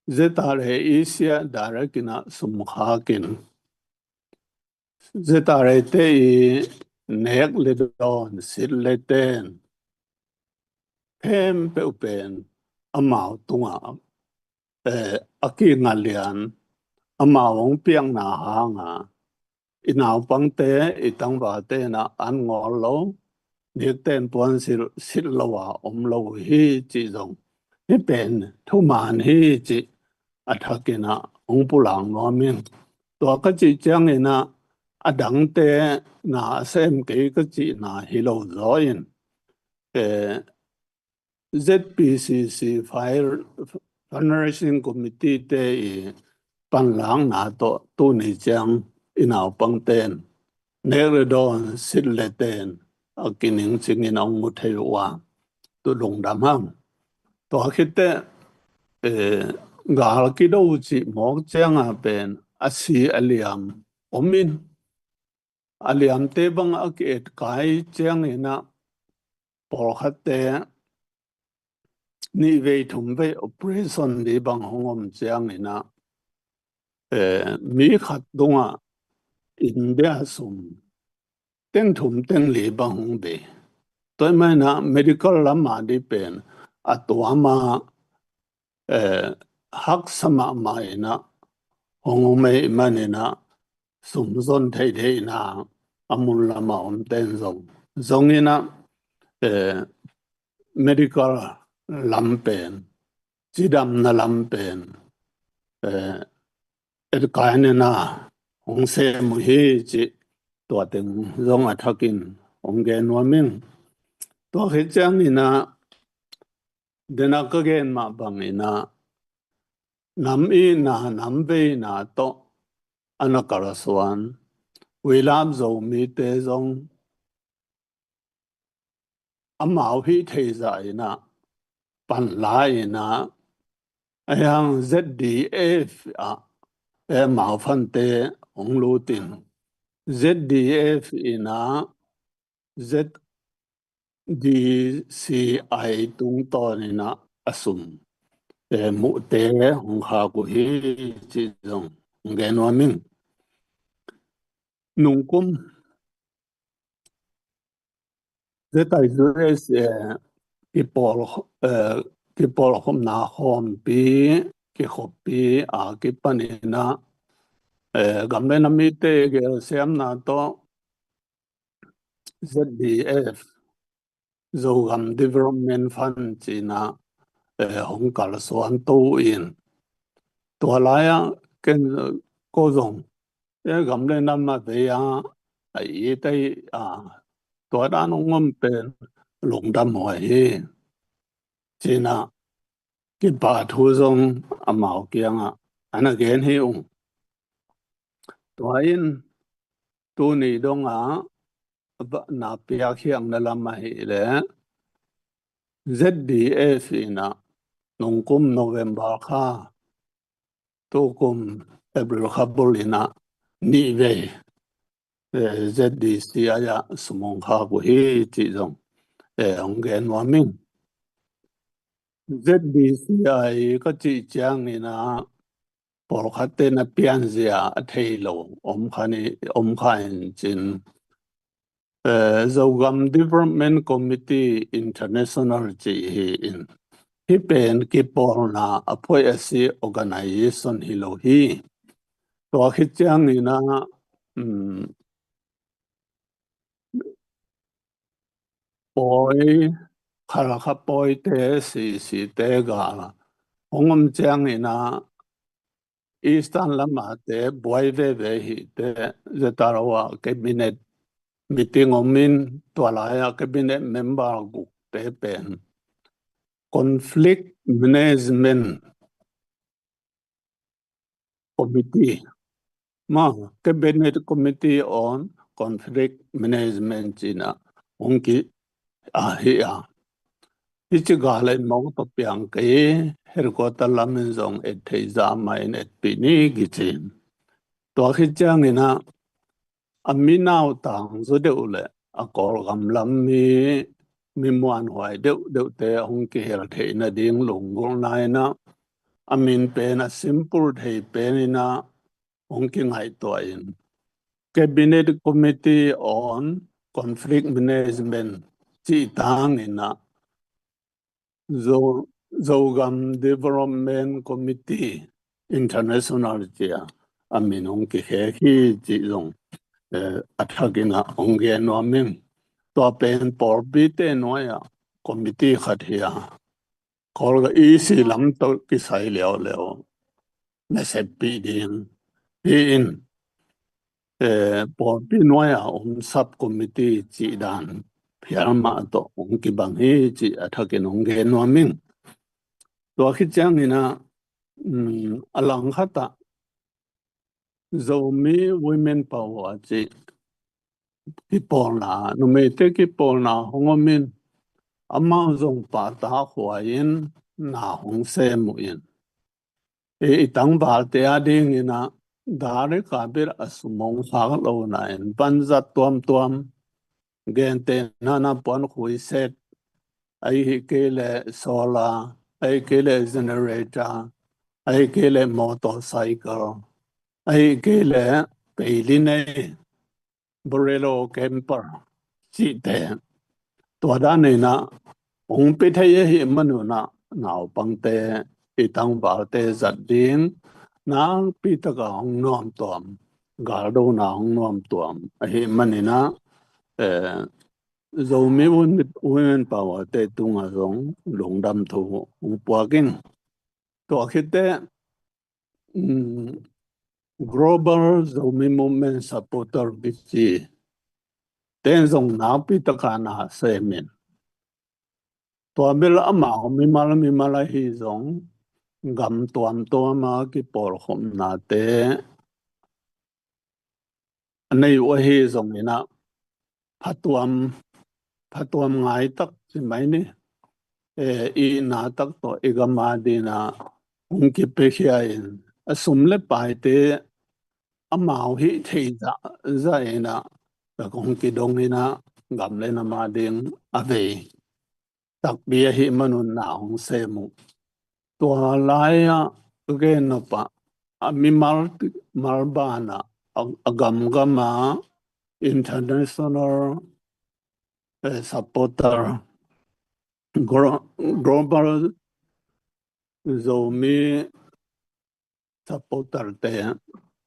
Z R A E C a direct in ah sum khak in, Z R A te i nek le dawn, silh le ten khempeuh pen amau tungah, eh, a kingah lian, amau hong piakna hanga i naupangte, i tangvalte in ah an ngawl lo, nikten puansilh silh lo a om lo hi cih zong, hih pen thuman hi cih a thakin ah hong pulak nuam ing. Tua ka cih ciangin ah a dangte na a sem kei ka cihna hi lo zaw in, eh, Z P C C fire, Fundraising Committee te i panlakna tawh tuni ciang i naupangten nek le dawn, silh le ten a kiningcingin a hong mu thei uh a, tu lungdam hang. Tua khit teh, eh, gal kido cih mawk cianga pen a si a liam om in, a liamte bang a ki-etkai ciangin ah pawlkhatte nih vei thum vei operation ding bang hong om ciangin ah, eh, mi khat tungah India sum teng thum teng li bang hong bei. Tua ahih manin ah medical lam a ding pen a tuam a, eh, haksa mahmah in ah hong om ahih manin ah sum zon theihtheihna a mun lam a omten zong, zong in ah, eh, medical lam pen, cidamna lam pen, eh, etkai nena hong sem uh hi cih tua teng zong a thakin hong gen nuam ing. Tua khit ciangin ah dena ka gen mah bangin ah nam itna, nam veina tawh a na kalsuan Huilap Zomite zong amau hih theih zah in ah panla in ah, a hiang Z D F ah amau fante hong lut in Z D F in ah Z D C I tungtawn in ah a sum, eh, muhte hong khak uh hi cih zong hong gen nuam ing. Nungkum Z I U S A kipawl, eh, kipawlkhopna khawmpi, kikhoppi a kipanin ah, eh, gam le nam mite gelsiamna tawh Z D F, Zogam Development Fund ci in ah, eh, hong kalsuan to in, tua lai-ah ken ko zong, eh, gam le nam a vei a, a it ahi a, tua dan hong om pen lungdam huai hi ci in ah kipahthu zong amau kiangah a na gen hi ung. Tua in tuni dongah na piakkhiatna lam ahih leh Z D F in ah nungkum November kha, tukum April kha bul in ah nih vei, eh, Z D C I ah sum hong khak uh hi cih zong, eh, hong gen nuam ing. Z D C I ka cih ciangin ah pawlkhatte na pianzia a thei lo om kha ni, om kha in cin, eh, Zogam Development Committee International ci hi in, hih pen kipawlna a phoih a si organization hi lo hi. Tua khit ciangin ah, um, pawi, Khalkha pawite, C C te gal hong om ciangin ah Eastern lamate buai veve hi teh, Z R O ah cabinet meeting om in, tua lai-ah cabinet member gukte pen Conflict Management Committee, ma, Cabinet Committee on Conflict Management ci in ah hong ki a hi a. Hih ci gal in mawk tawh piang kei, headquarter lam in zong et theih zah mah in etpih ni kici in. Tua khit ciangin ah a mi nautang zaw deuh le a Kawlgam lam mi, mi muanhuai deuhdeuhte hong kihel theih nading lunggulhna in ah a min pen a simple thei pen in ah hong kingaihtuah in, Cabinet Committee on Conflict Management cih tangin ah Zo-, Zogam Development Committee International ci a, a min hong kikhek hi cih zong, eh, a thakin ah hong gen nuam ing. Tua pen pawlpite nuai-ah committee khat hi a, Kawl ka E C lam tawh kisai leuleu na seppih ding hi in, eh, pawlpi nuai-ah om sub committee cih dan phial mah tawh hong kibang hi cih a thakin hong gen nuam ing. Tua khit ciangin ah, um, a langkhat ah Zomi Women Power cih kipawlna, numeite kipawlna hong om in, amau zong pahtak huai in na hong sem uh in, i, i tangvalte a dingin ah dari kabir a sum hong khak lohna in vanzat tuamtuam, gentehna in ah puankhui set, ahih kei leh solar, ahih kei leh generator, ahih kei leh motorcycle, ahih kei leh peili nei, Bolero, camper cihte, tua dan in ah hong pia thei ahih man un ah naupangte, i tangvalte zat ding nakpi takin hong nuamtuam, galdona hong nuamtuam ahih man in ah, eh, Zomi Women, Women Power te tungah zong lungdam thu hong puak ing. Tua khit teh, um, Global Zomi Movement Supporter kici ten zong nakpi takin na sem in, tua bel amau mimal mimal ahi zong gam tuamtuam a kipawlkhopnate a nei uh ahi zongin ah phatuam, phatuam ngai tak ci mai ni, eh, i na tak tawh i gam a dingin ah hong kipiakhia in, a sum le paite amau hih theih zahzah in ah ka hong kidong in ah gam le nam a ding a vei takpi ahih man un na hong sem uh. Tua lai-ah ka gen nop ah, a mimal, mimal banah a, a gamgam a international, eh, supporter, glo-, global Zomi supporter te,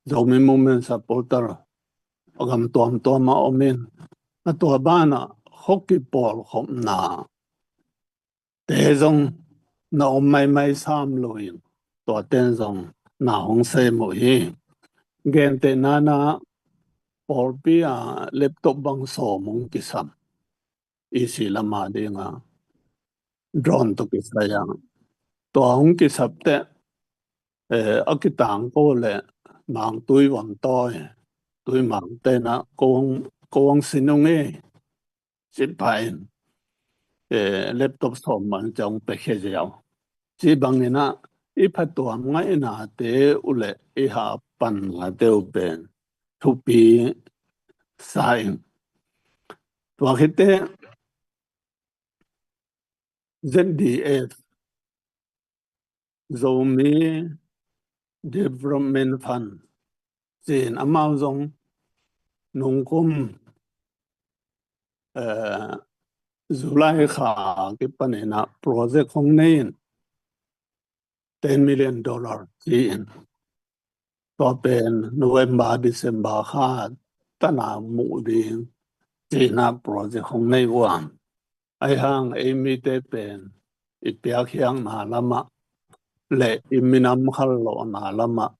Zomi Movement Supporter a gam tuamtuam a om in, a tua banah khuapi pawlkhopna te zong na om maimai sam lo in, tua ten zong na hong sem uh hi. Gentehna in ah pawlpi ah laptop bang sawm hong kisam, E C lam a dingin ah drone tawh kisai a, tua hong kisap teh, eh, a kitangko leh Mangtui Vomtawi, Tuimang ten ah ko hong, ko hong sin ung ei, ci pah in, eh, laptop sawm bang ci hong piakhia ziau. Ci bangin ah i phatuam ngaihnate uh leh i hahpannate uh pen thupi sa ing. Tua khit teh Z D F, Zomi Development Fund ci-in amau zong nungkum, eh, July kha kipanin ah project hong nei in, ten million dollar ci-in, tua pen November, December kha tan a muh ding ci-in ah project hong nei uh a. Ahi hang ei mite pen i piakkhiatna lamah leh i minam khal lohna lamah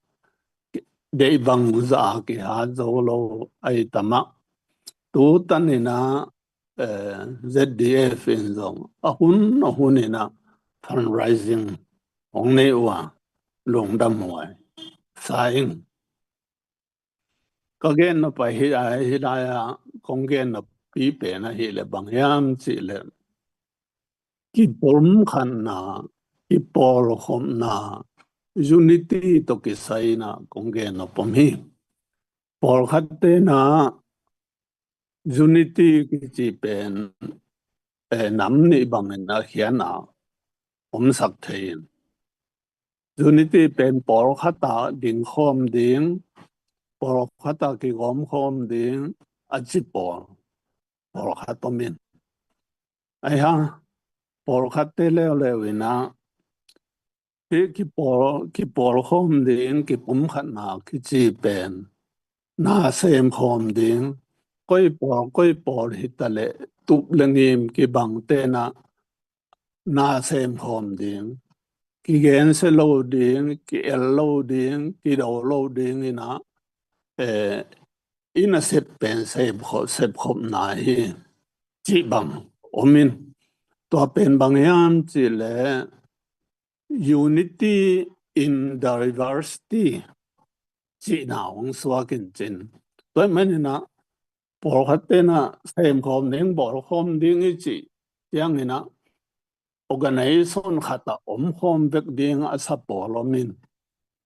deih bangzah a kihat zo lo ahi tam ah, tu tanin ah, eh, Z D F in zong a hun a hun in ah fundraising hong nei uh a, lungdam huai sa ing. Ka gen nop a hi, a hi lai-a kong gen nop pi pen ahih leh bang hiam cih leh kipawlkhatna, kipawlkhopna, unity tawh kisai in ah kong gen nop om hi. Pawlkhatte in ah unity kici pen, eh, nam nih bangin a khiatna omsak thei in. Unity pen pawlkhat ah dingkhawm ding, pawlkhat ah kigawmkhawm ding a ci pawl, pawlkhat om in. Ahi hang pawlkhatte leuleu in ah Hih kipawl, kipawlkhawm ding, kipumkhatna kici pen na semkhawm ding, koi pawl, koi pawl hi ta leh tup le ngim kibang tenah na semkhawm ding, kigensia lo ding, ki-el lo ding, kido lo ding inah, eh, i nasep pen sepkhop, sepkhopna hi cih bang om in. Tua pen bang hiam cih leh unity in diversity cihna hong suak in cin. Tua ahih maninah pawlkhat tenah semkhawm ding, bawlkhawm ding i cih cianginah organization khatah omkhawm vek ding a sa pawl om in.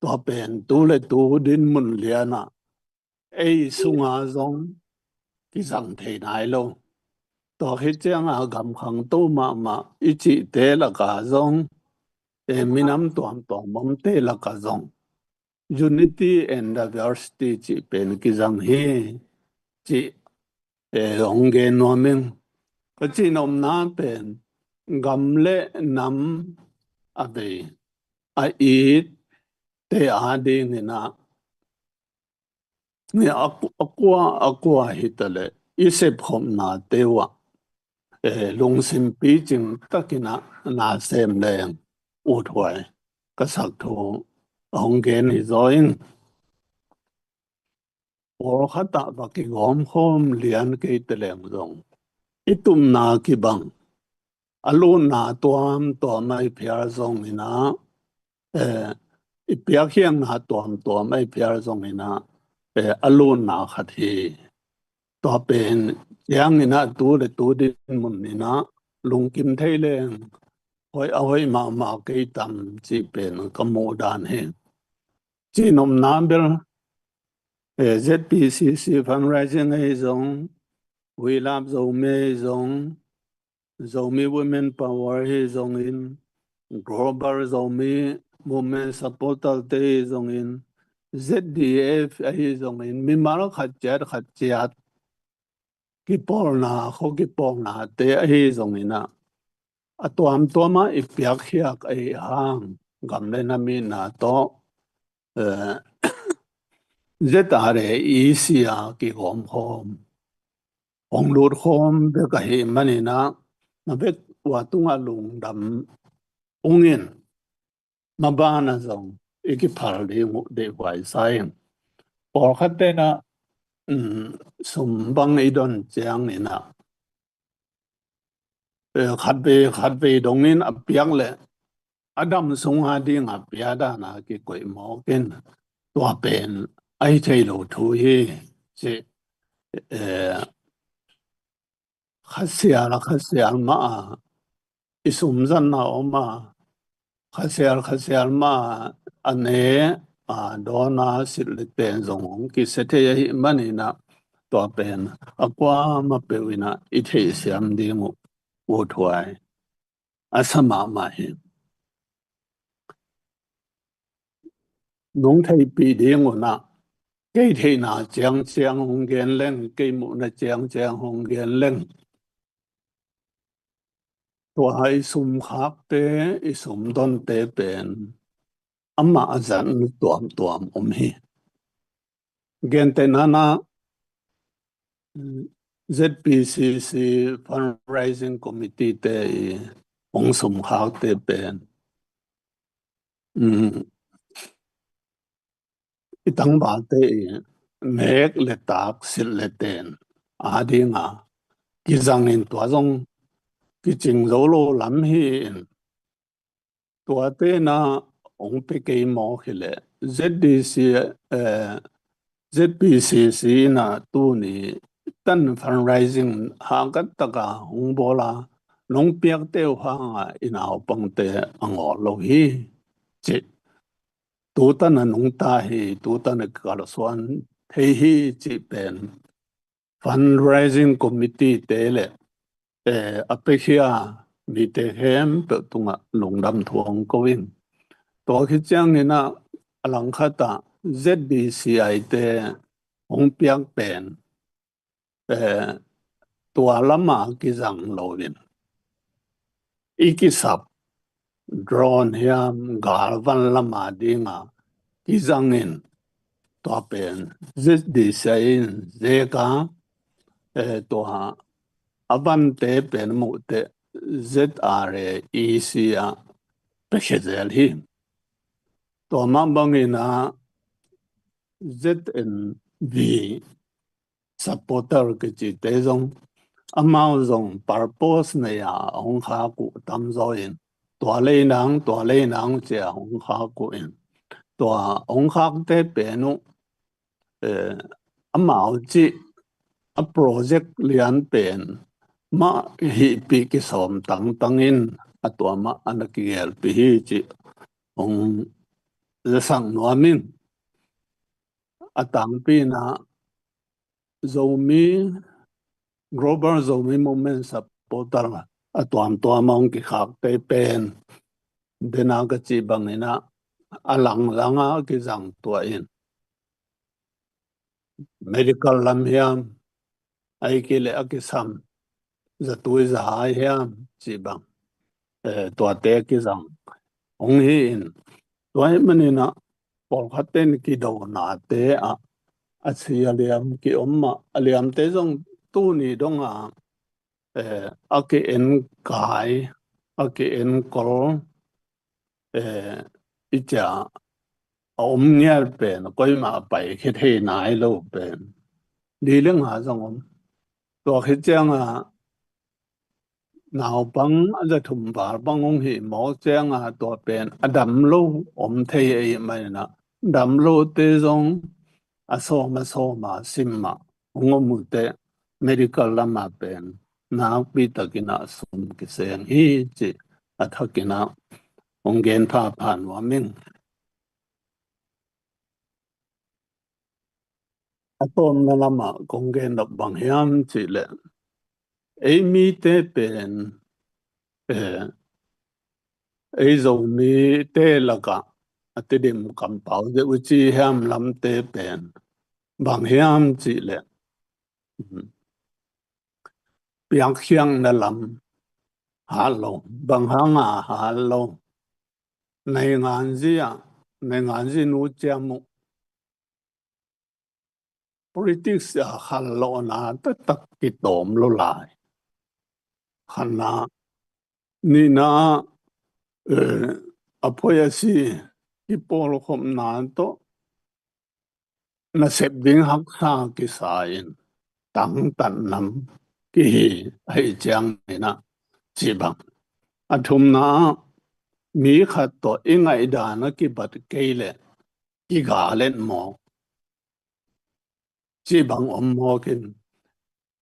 Tua pen tu le tu dinmun lianah ei sunga zong kizang thei nai lo. Tua khit cianga gamkhangto mahmah i cihte laka zong, eh, minam tuamtuam omte laka zong unity and diversity cih pen kizang hi cih, eh, hong gen nuam ing. Ka cihnopna pen gam le nam a vei a itte adinginah ni a, a kua, a kua hi ta leh i sepkhopnate uh ah, eh, lungsim picing takinah na sem leng uthuai ka sak thu hong gen hi zaw ing. Pawlkhatah va kigawmkhawm lian kei te leng zong i tupna kibang, a lutna tuamtuam a i phial zonginah, eh, i piakkhiatna tuamtuam a i phial zonginah, eh, a lutna khat hi. Tua pen cianginah tu le tu dinmun inah lungkim thei leng hoih a hoih mahmah kei tam cih pen ka muh dan hi. Cihnopna bel, eh, Z P C C fundraising ahi zong, We Love Zomi ahi zong, Zomi Women Power ahi zongin, Global Zomi Movement Supporter te ahi zongin, Z D F ahi zongin, mimal khat ciat khat ciat kipawlna, khaw kipawlnate ahi zonginah a tuamtuamah i piakkhiat ahi hang gam le nam itna tawh, eh, Z R A E C a kigawmkhawm, hong lutkhawm bek ahih maninah na vek ua tungah lungdam ungin, mabana zong i kiphal ding uh deihhuai sa ing. Pawlkhat tenah, um, sum bang i don cianginah, eh, khatvei khatvei dongin a piak leh a dam sunga dinga pia dana kikoih mawkin tua pen a hi thei lo thu hi ci, eh, khasial a khasial mah a i sumzatna om a, khasial khasial mah a ne a dawn a silh le ten zong hong kisia thei ahih maninah tua pen a kuamah peuh inah i theihsiam ding uh uthuai a sa mahmah hi. Nong theihpih ding unah kei theihna ciangciang hong gen leng, kei muhna ciangciang hong gen leng, tua i sumkhakte, i sumdonte pen amah a zatna tuamtuam om hi. Gentehna ah Z P C C Fundraising Committee te i hong sumkhakte pen, um, i tangvalte i nek le tak, silh le ten adinga kizangin tua zong kicing zo lo lam hi in, tuate na hong pia kei mawk hileh Z D C, eh, Z P C C na tuni tan fundraising hangkat taka hong bawl a, nong piakte uh hanga i naupangte a ngawh lo hi cih, tutan a nungta hi, tutan a kalsuan thei hi cih pen fundraising committee te le, eh, a piakhia mite khempeuh tungah lungdam thu hong ko ing. Tua khit ciangin ah a langkhat ah Z D C I te hong piak pen, eh, tua lama kizang loin i kisap drone hiam, galvan lama dinga kizangin, tua pen Z D C in zeka, eh, tua a vante pen muhte Z R A E C a pekhia zel hi. Tua mah bangin a Z N V supporter kicite zong, amau zong purpose nei a hong khak uh tamzaw in, tua lei nang, tua lei nang ci a hong khak uh in, tua hong khakte pen uh, eh, amau cih a project lian pen mah hihpih kisawm tangtang in, a tua mah a na kigelpih hi cih hong zasak nuam in. A tangpi in a Zomi, Global Zomi Movement supporter a tuamtuam a hong kikhakte pen dena ka cih bangin a, a langlang a kizang tua in, medical lam hiam, ahih kei leh a kisam zatui zahai hiam cih bang, eh, tuate kizang hong hi in, tua ahih manin a pawlkhatte in kidonate ah a si a liam kiom mah, a liamte zong tuni dong a, eh, a ki-enkai, a ki-enkol, eh, i cia a om ngial pen, koimah a paikhia thei nai lo pen li le nga zong om. Tua khit ciang a naupang a za thum val bang hong hih mawk ciang a, tua pen a dam lo om thei ahih manin a, dam lote zong a sawm a sawm a sim a hong om uh teh, medical lam a pen nakpi takin a sum kiseng hi cih a thakin a hong gen phapha nuam ing. A tawpna lam a kong gen nop bang hiam cih leh, ei mite pen, eh, ei Zomite lak a a Tedim kampau zia uh ci hiam lamte pen bang hiam cih leh, piakkhiatna lam hat lo. Bang hang a hat lo? Nainganzi ah, nainganzi nu ciam uh, politics a khanlawhna taktak kitawm lo lai. Khatna, nihna, eh, a poi a si kipawlkhopna tawh nasep ding haksa kisa in tangtat nam kihi ahih ciangin a, cih bang. A thumna ah, mi khat tawh i ngaihdan a kibat kei leh kigal et mawk, cih bang om mawk in,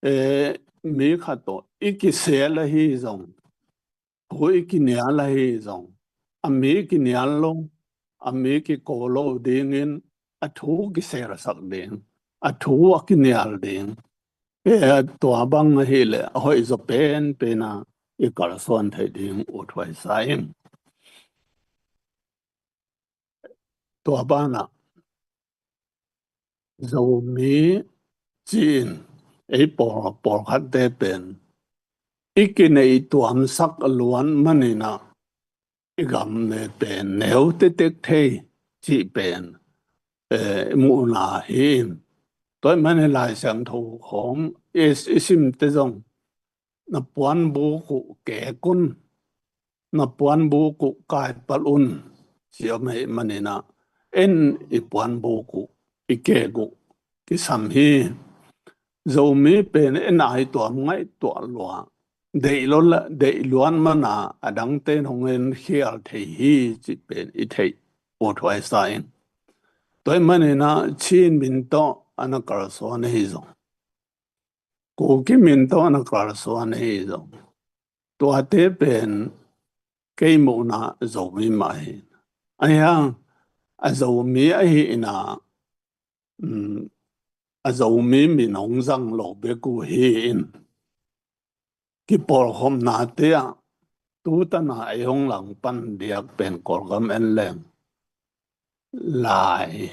eh, mi khat tawh i kisel ahi zong, thu i kinial ahi zong, a mi kinial lo, a mi kiko lo dingin a thu kiselsak ding, a thu a kinial ding. Eh, tua bang ahih leh a hoih zaw penpen a i kalsuan theih ding uthuai sa ing. Tua banah Zomi ci-in ei pawl, pawlkhatte pen i kineih tuamsak luat manin a, i gam ne pen neu tektek thei cih pen, eh, muhna hi in. Tua ahih manin Lai Siangtho khawng i, i simte zong, na puanbuk uh kek un, na puanbuk uh kaipalh un, ci om ahih manin a, en i puanbuk uh, i kek uh kisam hi. Zomi pen en a i tuam ngaihtuah lua, deih lo la, deih luat man a, a dangte in hong en khial thei hi cih pen i theih uthuai sa ing. Tua ahih manin a Chin min tawh a na kalsuan ahi zong, Kuki min tawh a na kalsuan ahi zong, tuate pen kei muhna Zomi mah hi. Ahi hang a Zomi ahihna, um, a Zomi min hong zang lo bek uh hi in, kipawlkhopnate ah tu tan a ei hong langpan diak pen Kawlgam en leng Lai,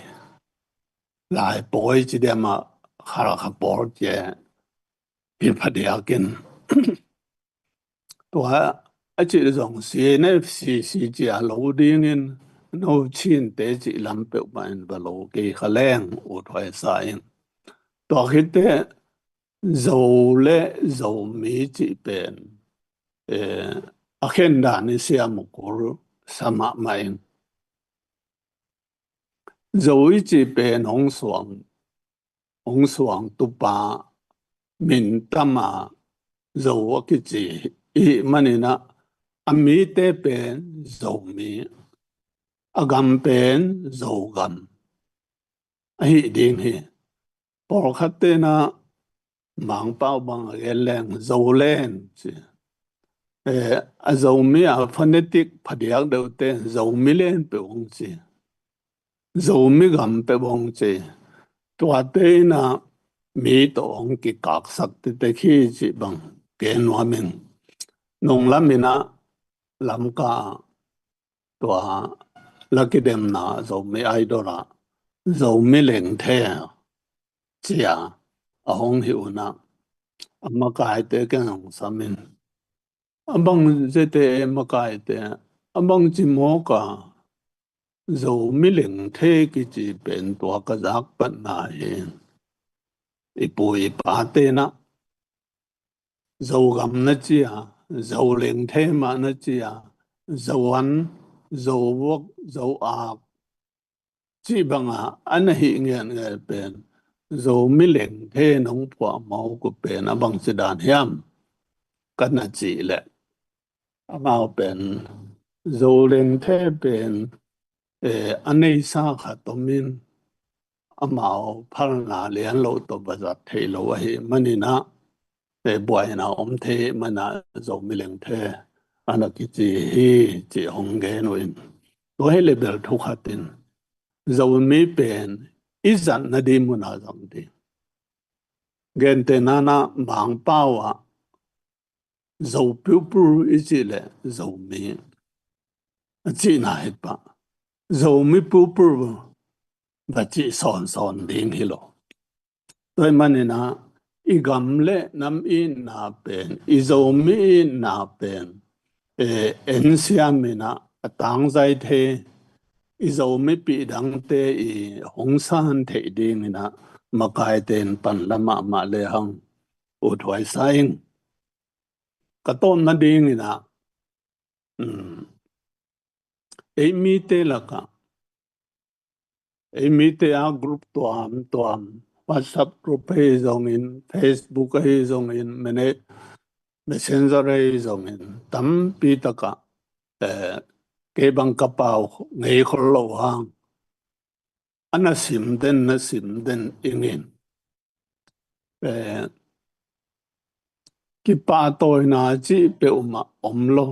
Lai pawi ci diam a, Khalkha pawl ci a, hi phadiak in. Tua a cih zong C N F C C ci a lo dingin no Chinte cih lam peuhmah in va lo kei kha leng ut huai sa ing. Tua khitteh Zo le Zomi cih pen, eh, a khen dan i siam uh kul sa mahmah ing. Zo i cih pen hong suang, hong suang tupa min tama Zo a kici i hih maninah a mite pen Zomi, a gam pen Zogam ahi ding hi. Pawlkhat tenah Mangpau bang a gen leng Zolen ci. Eh, a Zomi a phonetic phadiak deuhte Zomi len peuh hong ci. Zomi gam peuh hong ci. Tuate inah mi tawh hong kikaksak tete khi cih bang gen nuam ing. Nung laminah Lamka tua la kidemna Zomi Idol ah Zomi lengthe cia a hong hi unah a makaite ken hong samin. A bang zete makaite a bang ci mawk a Zomi lengthe kici pen tua ka zak patna hi. I pu i pa tenah Zogam na cia, Zolengthe mah na cia, Zoan, Zovok, Zoak cih banga a na hih ngiatngiat pen Zomi lengthe nong phuah mawk uh pen a bangci dan hiam ka na cih leh amau pen Zolengthe pen, eh, a neisa khat omin amau phalna lian lo tawh va zat theih lo ahi maninah, eh, buaina om thei mana Zomi lengthe a na kici hi cih hong gen uh in. Tua hi le bel thu khat in Zomi pen i zatna ding muna zang ding. Gentehna nah Mangpau ah Zo pupur i cih leh Zomi a cihna hi pah. Zomi pupur va cih sawnsawn ding hi lo. Tua hi maninah i gam le nam itna pen, i Zomi itna pen, eh, en siam inah a tangzai thei, i Zomi pih dangte i hong san theih dinginah makaite in pan la mahmah lehang ut huai sa ing. Ka tawpna dinginah, um, ei mite lakah, ei mite a group tuamtuam, WhatsApp group ahi zongin, Facebook ahi zongin, mene-, Messenger ahi zongin, tampi takah, eh, kei bang ka pau ngei khol lo hang a na sim den, na sim den ingin. Eh, kipahtawina cih peuhmah om lo.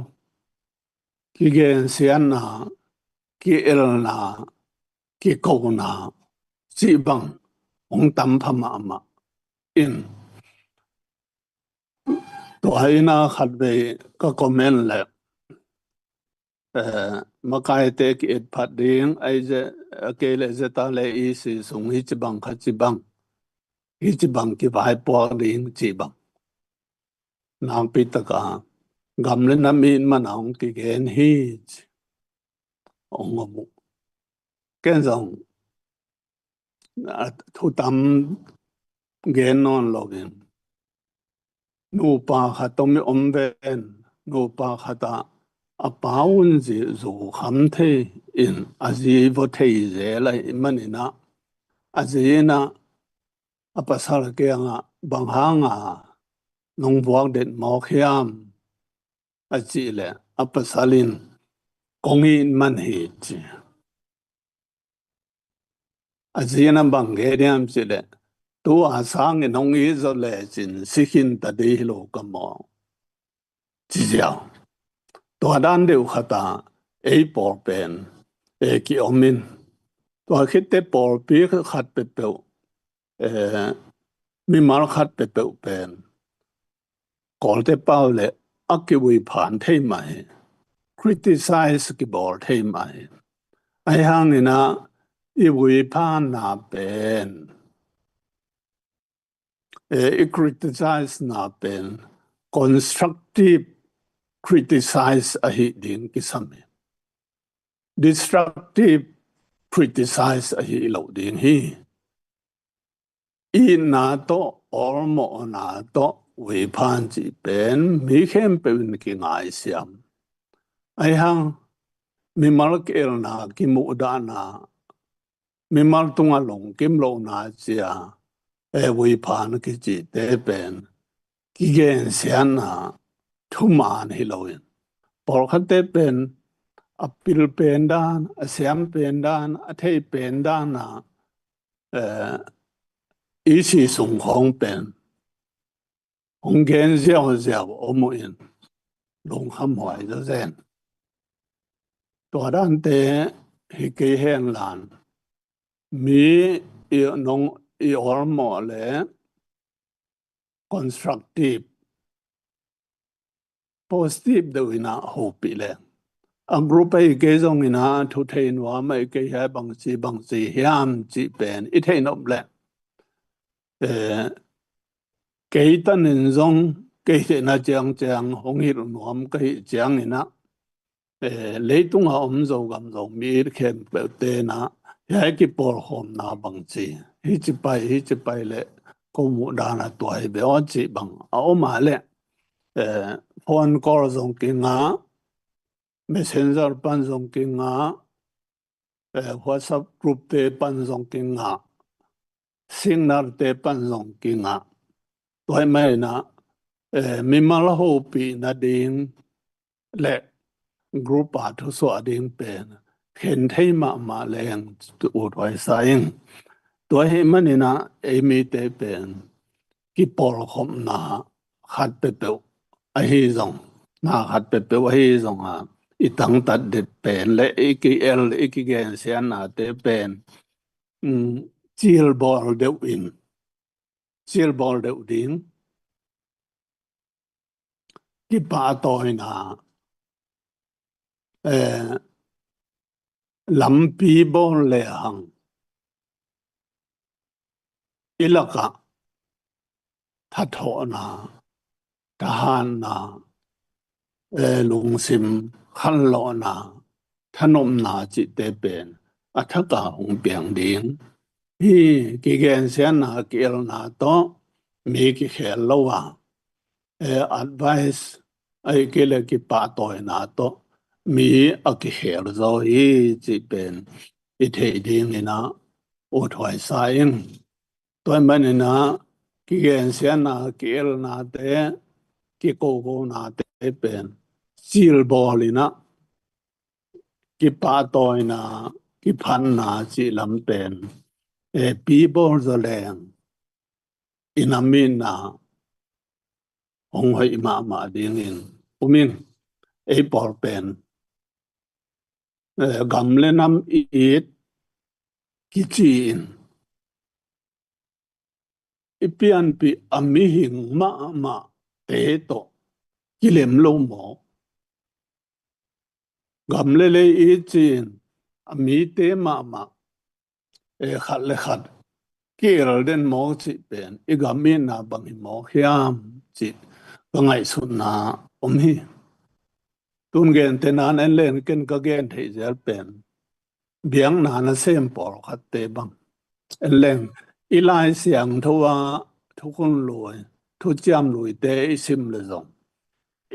Kigensiatna, ki-elna, kikona cih bang hong tam pha mahmah in. Tua inah khatvei ka comment leh, eh, makaite ki-et phat ding, ahi zeh, a kei le zeta le i si sung hi ci bang kha ci bang, hi ci bang kivaipuak ding ci bang. Nakpi takah gam le nam it mana hong kigen hi ci hong om uh. Ken zong, a, thutam gen nawn loin nupa khat om i om ven, nupa khatah a pa un zi zu kham thei in a zi vua thei zel ahi maninah a zi inah a pasal kiangah bang hanga nong vuak det mawk hiam a cih leh a pasal in kong it man hi ci. A zi inah bang gen hiam cih leh tua sangin hong it zawh lecin si khin ta ding hi lo ka maw ci ziau. Tua dan deuh khatah ei pawl pen, eh, ki-om in. Tua khitteh pawlpi khat peuhpeuh, eh, mimal khat peuhpeuh pen Kawlte pau le a kiui phan thei mah hi. Criticize kibawl thei mah hi. Ahi hanginah i ui phanna pen, eh, i criticize na pen constructive criticize ahi ding kisam hi. Destructive criticize ahi lo ding hi. Itna tawh, awlmawhna tawh, wephan cih pen mi khempeuh in kingaisiam. Ahi hang, mimal ki-elna, kimuhdahna, mimal tungah lungkim lohna cia, e, wephan kicihte pen kigensiatna thuman hi loin, pawlkhatte pen a pil pen dan, a siam pen dan, a thei pen dan a, eh, i si sung khawng pen hong gen ziauziau om uh in, lungkham huai zazen. Tua dante hi kei hen lan, mi i nong i awlmawh le constructive, positive deuh in a hopih le, a group ahi kei zong in a thu thei nuam ahi kei hiam, bangci bangci hiam cih pen i theih nop le, eh, kei tanin zong kei theihna ciangciang hong hilh nuam ka hih ciangin a, eh, leitungah om Zogam Zomi khempeuhte in a, hiai kipawlkhawmna bangci, hici pai, hici pai le ko muhdan a tua hi beh aw cih bang a om a le, eh, phone call zong kingah, Messenger pan zong kingah, eh, WhatsApp group te pan zong kingah, Signal te pan zong kingah. Tua ahih manin a, eh, mimal hopih nading le group a thusuah ding pen khen thei mahmah leng, ut huai sa ing. Tua ahih manin a, ei mite pen kipawlkhopna khat peuhpeuh ahi zong, na khat peuhpeuh ahi zong a, i tangtat det pen le i ki-el, i kigensiatnate pen, um, cilbawl deuh in, cilbawl deuh ding, kipahtawina, eh, lampi bawl le hang, i lakah thathawhna, thahatna, eh, lungsim khanlawhna, thanopna cihte pen a thak a hong piang ding hi. Kigensiatna, ki-elna tawh mi kikhel lo a, eh, advice ahih kei le kipahtawina tawh mi a kikhel zaw hi cih pen i theih dingin a, ut huai sa ing. Tua ahih manin a, kigensiatna, ki-elnate, kikokonate pen cilbawl in a, kipahtawina, kiphatna cih lam pen, eh, pibawl zaw leng, i nam itna hong hoih mahmah dingin um ing. Ei pawl pen, eh, gam le nam it kici in, i pianpih a mihing mahmahte tawh kilem lo maw? Gam le lei it ci-in a mite mahmah, eh, khat le khat ki-el den maw cih pen i gam itna bang hi maw hiam cih ka ngaihsutna om hi. Tun gente nan en leng, ken ka gen theih zel pen biakna nasem pawlkhatte bang en leng, i Lai Siangtho ah thukhun lui, thuciam luite i sim le zong,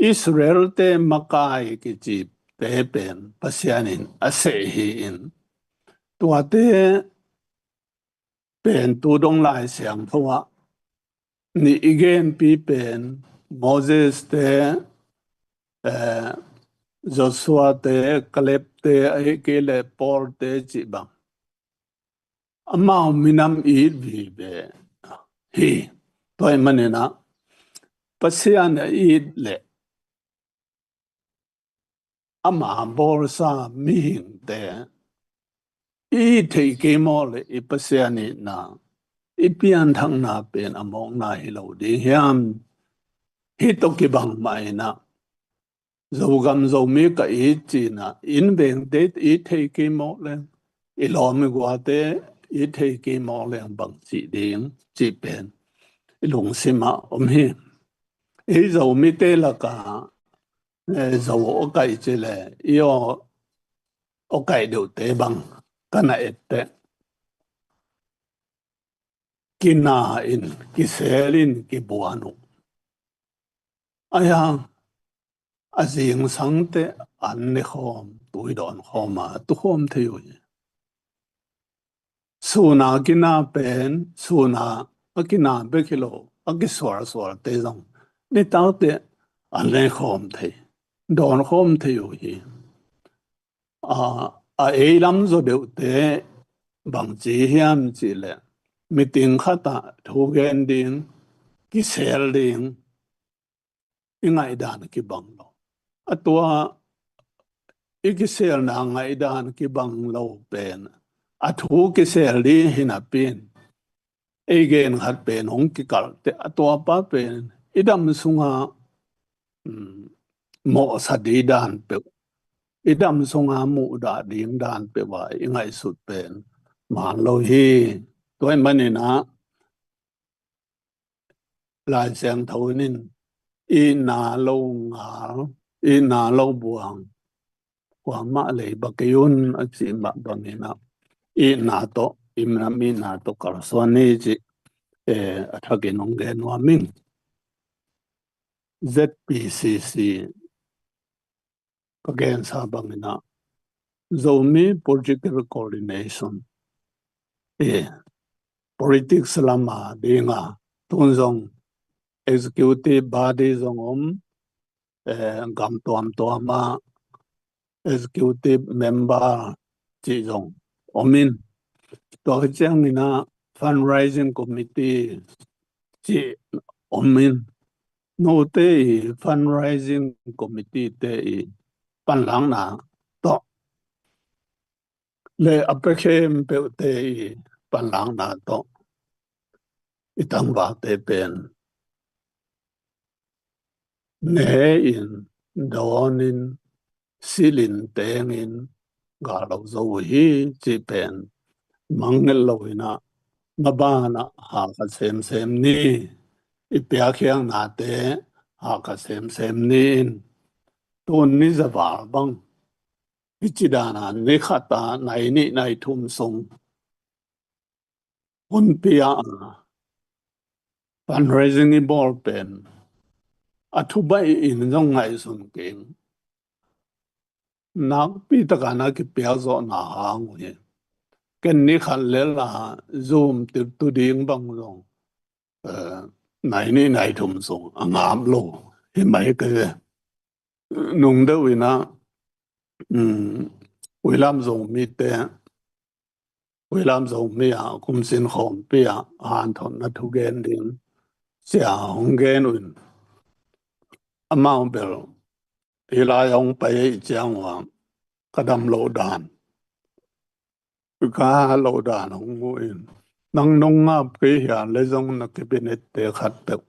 Israelte makai kicite pen Pasian in a seh hi in, tuate pen tu dong Lai Siangtho ah nih i genpi pen Moses te, eh, Joshua te, Caleb te, ahih kei le Paul te cih bang, amau minam it vive hi. Tua ahih manin a, Pasian a it le ama bawlsa mihingte i theih kei mawk le i Pasian itna, i pianthakna pen a mawkna hi lo ding hiam? Hih tawh kibang mah in a, Zogam Zomi ka it ci-in a, inn vengte i theih kei mawk leng, i lawm i guate i theih kei mawk leng bang cih ding cih pen i lungsim ah om hi. Ei Zomite lakah eh, Zo aw kaih ci le, i aw, aw kaih deuhte bang ka na etteh, kina in, kisel in, kibuan uh. Ahi hang a zingsangte an ne khawm, tui dawn khawm a tukhawm thei uh hi. Suna kina pen, suna a kina bek hi lo, a kisualsualte zong nitakte an ne khawm thei, dawn khawm thei uh hi. A, a ei lam zaw deuhte bangci hiam cih leh, meeting khatah thu gen ding, kisel ding, i ngaihdan kibang lo. A tua i kiselna ngaihdan kibang lo pen, a thu kisel ding hi napi in, ei gen khat pen hong kikalh teh, a tuapa pen i dam sunga, um, mawhsa ding dan peuh, i dam sunga muhdah ding dan peuh a i ngaihsut pen man lo hi. Tua ahih manin ah, Lai Siangtho in, itna lo ngal, itna lo buang, kuamah lei bang kei un, a cih mah bangin ah, itna tawh, itna, itna tawh kalsuan ni cih, eh, a thakin hong gen nuam ing. Z P C C, ka gensa bangin ah, Zomi Political Coordination, eh, politics lama dinga, tun zong executive body zong om, eh, gam tuamtuama executive member cih zong om in, tua khit ciangin ah fundraising committee cih om in, note i fundraising committee te i panlakna tawh le a pia khempeuhte i panlakna tawh i tangvalte pen ne in, dawn in, silh in, teng in, gal lo zo uh hi cih pen mangngilh lo in ah, maban ah hahkat semsem ni, i piakkhiatnate hahkat semsem ni in, tun ni za val bang, hih ci dan a ni khat a nai nih nai thum sung hunpi a, fundraising i bawl pen a thubaih in zong ngaihsun keng. Nakpi takin a kipiak zawhna hang uh hi. Ken ni khat lel a Zoom tu ding bang zong, eh, nai nih nai thum sung a ngap lo hi mai ka hi. Nung deuh in ah, um, Uilam Zomite, Uilam Zomi a kumsin khawmpi a hanthotna thugen ding cia hong gen uh in, amau bel hih lai hong pai ahih ciang ua ka dam loh dan, ka loh dan hong mu in, nang nong ngap kei hia le zong na cabinet te khat peuh,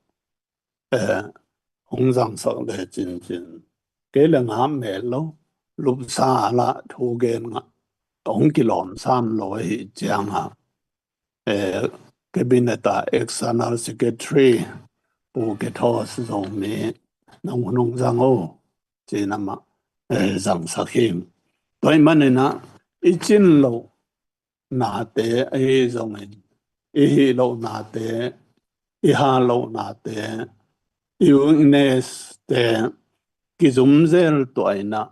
eh, hong zangsak le cincin, kei le ngap mel lo, lupsa la thugen ngah hong kilawm sam lo ahih ciang a, eh, cabinet a external secretary Pu Kethos Zomi nang hun hong zang o, ci-in amah, eh, zangsak hi. Tua ahih manin ah i cin loh nate ahi zongin, i hih loh nate, i hal loh nate, i weakness te kizumzel tuah in ah,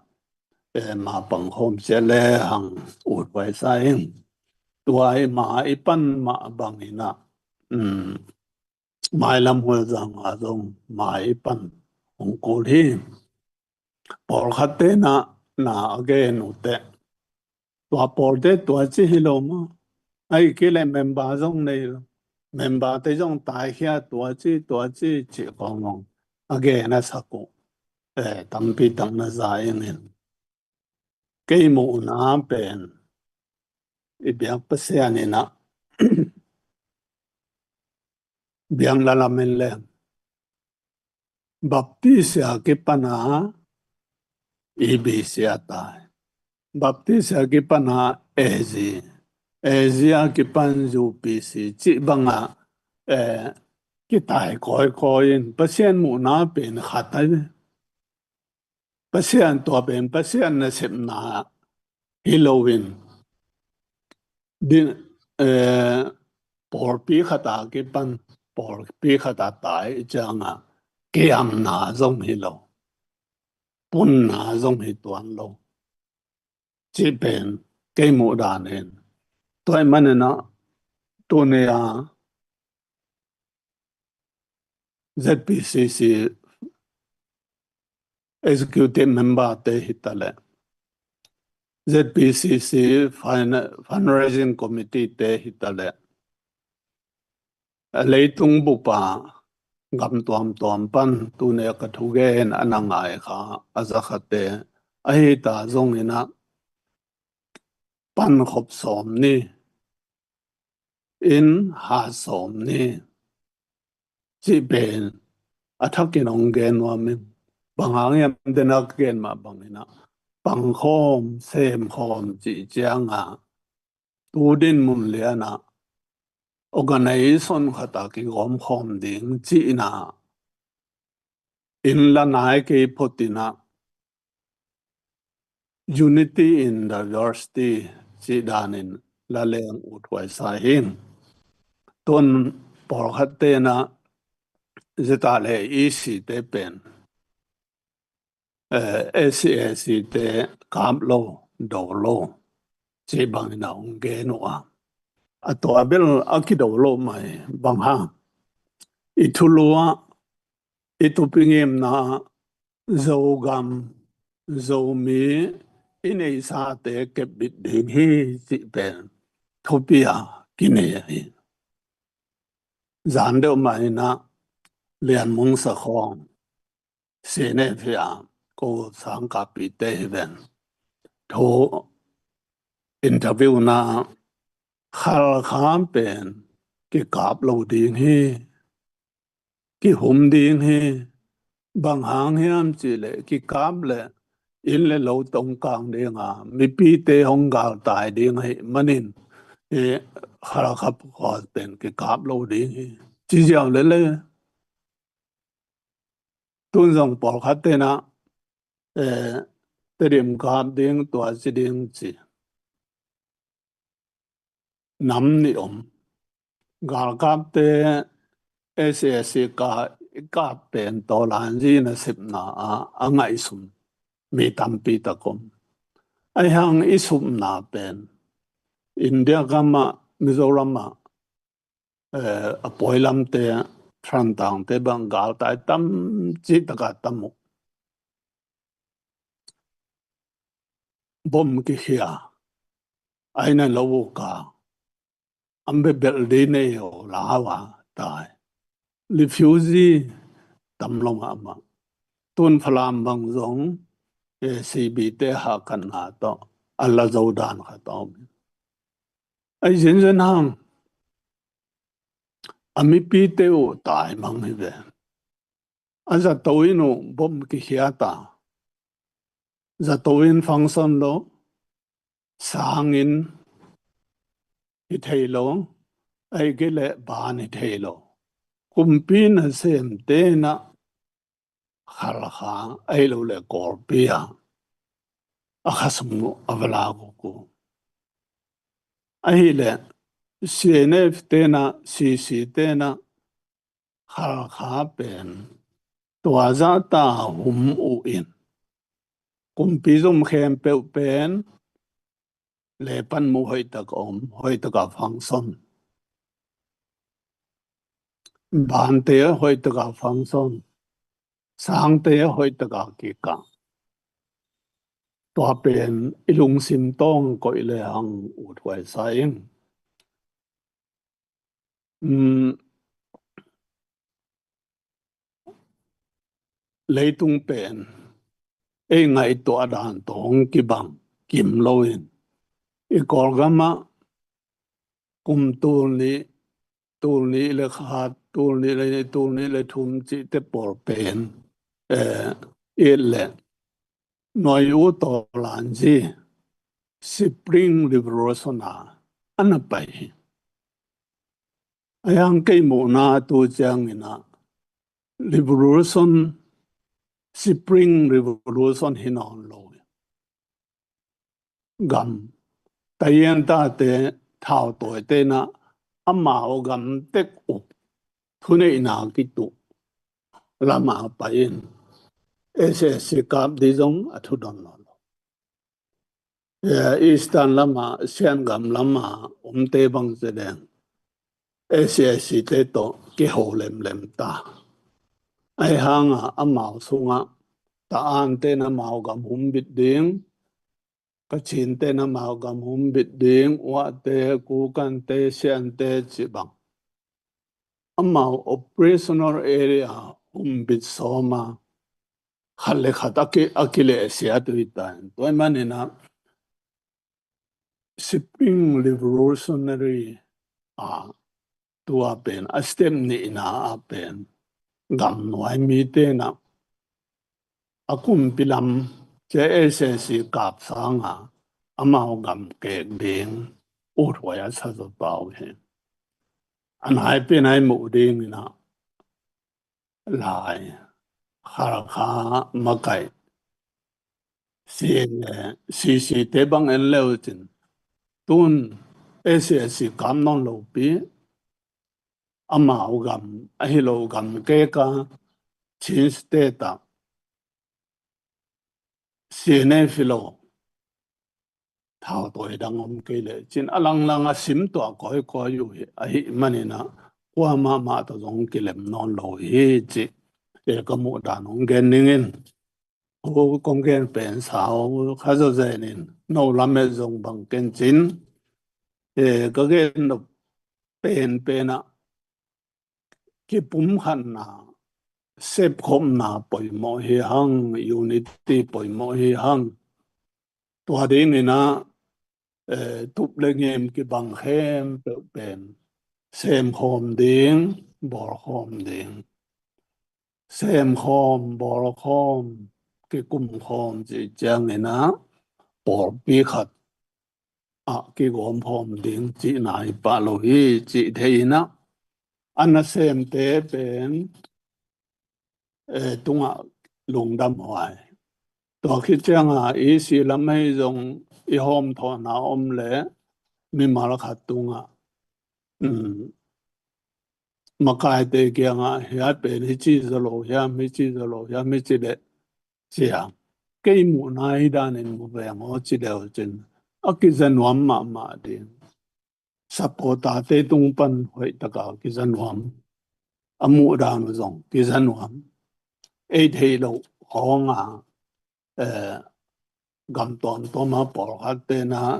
eh, mapang khawm cia le hang uthuai sa ing. Tua i ma i pan mah bangin ah, um, mailam hualzang a zong mai pan hong kul hi. Pawlkhatte na, na a gen uh teh, tua pawlte tua ci hi lo maw? Ahih kei leh member zong nei lo. Member te zong taikhia tua ci, tua ci, ci khawng zong a gen a sak uh, eh, tampi tak na za ing in. Kei muhna pen i biak Pasian in ah biakna lam in leng Baptist a kipan a E B C a tai, Baptist a kipan a A Z, A Z a kipan U P C cih bang a, eh, kitai kawikawi in Pasian muhna pen khat ahi. Pasian, tua pen Pasian nasepna hi loin, din, eh, pawlpi khat a kipan pawlpi khat a tai ciangah kiamna zong hi lo, punna zong hi tuan lo, cih pen kei muh dan in. Tua ahih manin ah tuni a Z P C C executive member te hi ta leh, Z P C C fina-, fundraising committee te hi ta leh, a leitung bup a gam tuamtuam pan tuni a ka thugen a na ngai kha a za khat te ahi ta zongin ah, pan khop sawm ni, inn hat sawm ni, cih pen a thakin hong gen nuam ing. Bang hang hiam, den a ka gen mah bangin ah, pangkhawm semkhawm cih ciangah tu dinmun lianah organization khat a kigawmkhawm ding cihna in la nai kei photin ah, unity in diversity cih danin la leng uthuai sa hi. Tun pawlkhat te'n ah zeta le E C te pen, eh, S C S C te kap lo, do lo, cih bangin ah hong gen uh a, a tua bel a kido lo mai bang hang, i thulu ah, i thupi ngimna ah Zogam, Zomi i neisate kepbit ding hi cih pen thupi a kinei ahi. Zan deuh mah in ah Lian Mung Sa Khawng, C N F a ko sangkahpihte hi ven, thu interview na, Khalkha pen kikap lo ding hi, kihum ding hi. Bang hang hiam cih leh kikap leh inn le lo tawh kang ding a, mipite hong galtai ding ahih manin, eh, Khalkha khua pen kikap lo ding hi, ci ziau lel e. Tun zong pawlkhat te'n ah, eh, Tedim kap ding, tua ci ding ci. Nam nih om. Galkapte S A C ka, i kap pen Tawlanzi nasepna ah a ngaihsun mi tampi tak om. Ahi hang i supna pen India gam ah, Mizoram ah, eh, a pawi lamte, Thantlang te bang galtai tam cih tak a tam uh. Bom kikhia, aina lo uh ka, an bebel dei nei uh lau a tai. Refugee tam lo mahmah. Tun Falam bang zong, eh, C B te hakanna tawh a la zo dan khat a om. Ahi zenzen hang a mipite uh taimang hi ve. A zato inn uh bom kikhia ta. Zato inn function lo, sang inn hi thei lo, ahih kei leh ban hi thei lo. Kumpi nasemte'n ah Khalkha ahih lo leh Kawlpi ah a khasum uh a va lak uh ku. Ahih leh C N F te'n ah, C C te'n ah Khalkha pen tua zahta hum uh in, kumpi zum khempeuh pen le pan mu hoihtak a om, hoihtak a function. Bante hoihtak a function. Sangte hoihtak a kikah. Tua pen i lungsim tawh koih le hang uthuai sa ing. Um, leitung pen ei ngaihtuah dan tawh hong kibang kim lo in, i Kawlgam ah kum tul nih, tul nih le khat, tul nih le nih, tul nih le thum cihte pawl pen, eh, it leh Nawi U Tawlanzi Spring Revolution a a na pai hi. Ahi hang kei muhna tu ciangin ah revolution Spring Revolution hi nawn lo. Gam, Taiwan tate thautawite in ah amau gam tek uh thuneihna kituh lamah pai-in S A C kap ding zong a thudon nawn lo. Eh, Eastern lamah, Sian gam lamah omte bang ci leng S A C te tawh kiho lemlem ta. Ahi hangah amau sungah Taan te in amau gam humbit ding, Kachin te in amau gam humbit ding, Wa te, Kuki te, Sian te cih bang amau operational area humbit sawm a, khat le khat a ki, a kilehsiat uh hi ta in. Tua ahih manin ah Spring Revolutionary a, tua pen a step nihna ah pen gamnuai mite in ah a kumpi lam, C S S C kap sangin amau gam kek ding uthuai a sa zaw pah uh hi. A nai pen a i muh dingin ah Lai, Hakha, Makai, C C te bang en le uh cin, tun S A C kap nawn lopi, amau gam ahi lo gam kek a Chin State ah C N F hi lo, thautawi dang om kei leh cin, a langlang a sim tuah kawikawi uh hi, ahih manin ah kuamah mah tawh zong kilem nawn lo hi cih, eh, ka muh dan hong gen ning in. Ko kong gen pen sau kha zawzen in, no lamet zong bang ken cin, eh, ka gen nop pen pen ah kipumkhatna, sepkhopna poimawh hi hang, unity poimawh hi hang. Tua dingin ah, eh, tup le ngim kibang khempeuh pen semkhawm ding, bawlkhawm ding. Semkhawm, bawlkhawm, kikumkhawm cih ciangin ah pawlpi khat ah kigawmkhawm ding cihna hi pah lo hi cih thei in ah, a nasemte pen, eh, tungah lungdam huai. Tua khit ciangin ah i si lam ahi zong i hawmthawhna om leh mimal khat tungah, um, makaite kiangah, hiah pen hici zaw lo hiam, hici zaw lo hiam, hici leh, ci a, kei muhna hi danin mu veng aw ci le uh cin, a kiza nuam mahmah ding. Supporter-te tung pan hoih taka kiza nuam. A muh dan uh zong kiza nuam. Ei theih loh hawng a, eh, gam tuamtuam a pawlkhatte in ah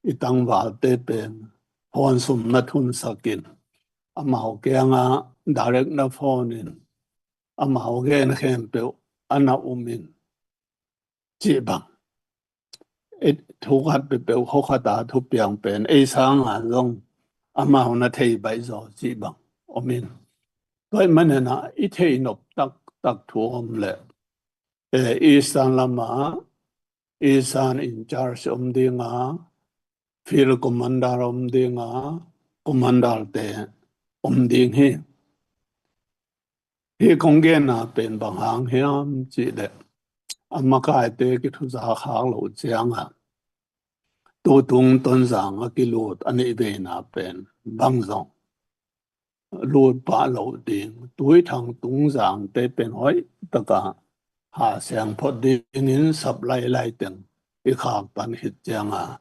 i tangvalte pen phone sum na thunsak in, amau kiangah direct na phone in, amau gen khempeuh a na um in, cih bang. Eh, thu khat peuhpeuh, khua khat a thupiang pen ei sangin zong amau na thei baih zaw cih bang om in. Tua ahih manin ah i theih nop taktak thu om leh, eh, Eastern lamah Eastern in charge om ding a, field commander om ding a, commander-te om ding hi. Hih kong genna pen bang hang hiam cih leh, a makaite kithuza khak loh ciangin tutung Tonzang a kilut a nih veina pen bang zong lut pah loh ding, Tuithang Tungzangte pen hoih taka hahsiang phot dingin sap lailai teng i khak pan khit ciangin,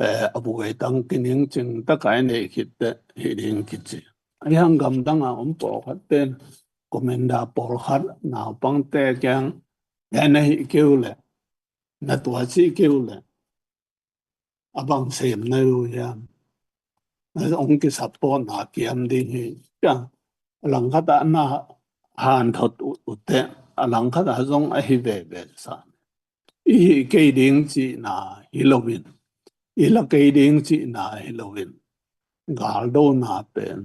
eh, a buai tang kiningcing taka i neih khit teh hih ding kici. Ahi hang gamdang a om pawlkhatte in commander pawlkhat naupangte kiang, eh, na hih kei uh leh, na tua cih kei uh leh, a bang sem na hi uh hiam? Na hong kisupport-na kiam ding hi. Cia, a langkhat ah na hanthot uh, uh teh, a langkhat ah zong ahi veve sa. I hih kei ding cihna hi loin, i la kei ding cihna hi loin, galdona pen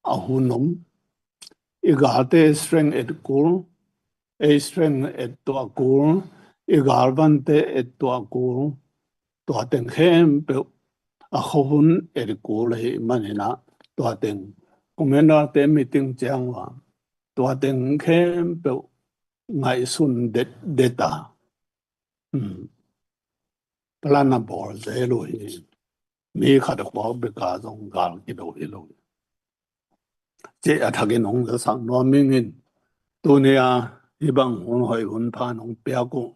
a hun om. I galte strength et kul, ei strength et tuah kul, i galvante et tuah kul, tua teng khempeuh a khuahun et kul ahih manin ah, tua teng commander-te meeting ciang ua, tua teng khempeuh ngaihsun detdet a, um, plan a bawl zel uh hi. Mi khat a khuak bek a zong gal kido hi lo. Cih a thakin hong zasak nuam ing in, tuni a hih bang hun hoih hun pha nong piak uh,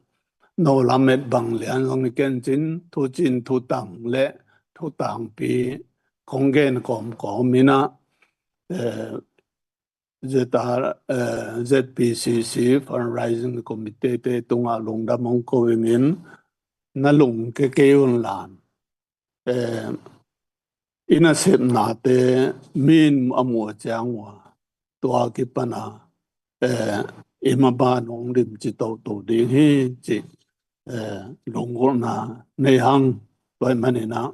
no lamet bang lian zong i ken cin, thucin thutang le thutangpi kong gen kawmkawm in ah, eh, Z R, eh, Z P C C Fundraising Committee te tungah lungdam hong ko ing in, na lungke kei un lan, eh, i nasepnate mi in a muh a ciang uh a, tua kipan a, eh, i maban hong limci toto ding hi cih, eh, lunggulhna nei hang. Tua ahih manin ah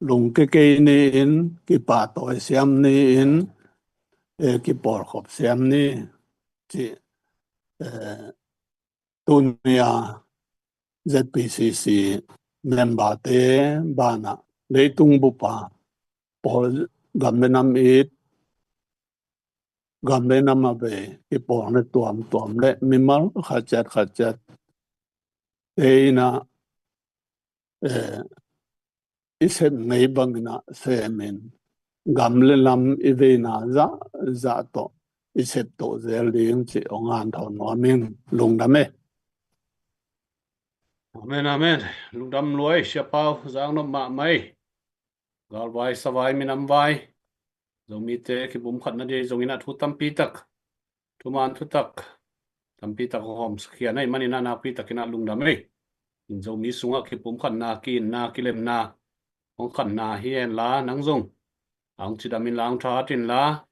lungke kei ni in, kipahtawi siam ni in, eh, kipawlkhop siam ni cih, eh, tuni a Z P C C member te banah leitung bup a pawl, gam le nam it, gam le nam a bei kipawlna tuamtuam le mimal khat ciat khat ciat te in ah, eh, i sep ngei bangin ah sem in, gam le nam i veina zahzah tawh i sep to zel ding cih hong hanthawn nuam ing. Lungdam e. Amen, amen. Lungdam lua e, Sia Pau, zang nop mahmah e. Galvai, savai, minam vai, Zomite kipumkhatna ding zongin ah thu tampi tak, thuman thutak tampi tak hong hawmkhia na hih manin ah nakpi takin ah lungdam e. In Zomi sungah kipumkhatna, ki-itna, kilemna hong khanna hi hen la, nang zong a hong cidam inla, hong thahat inla,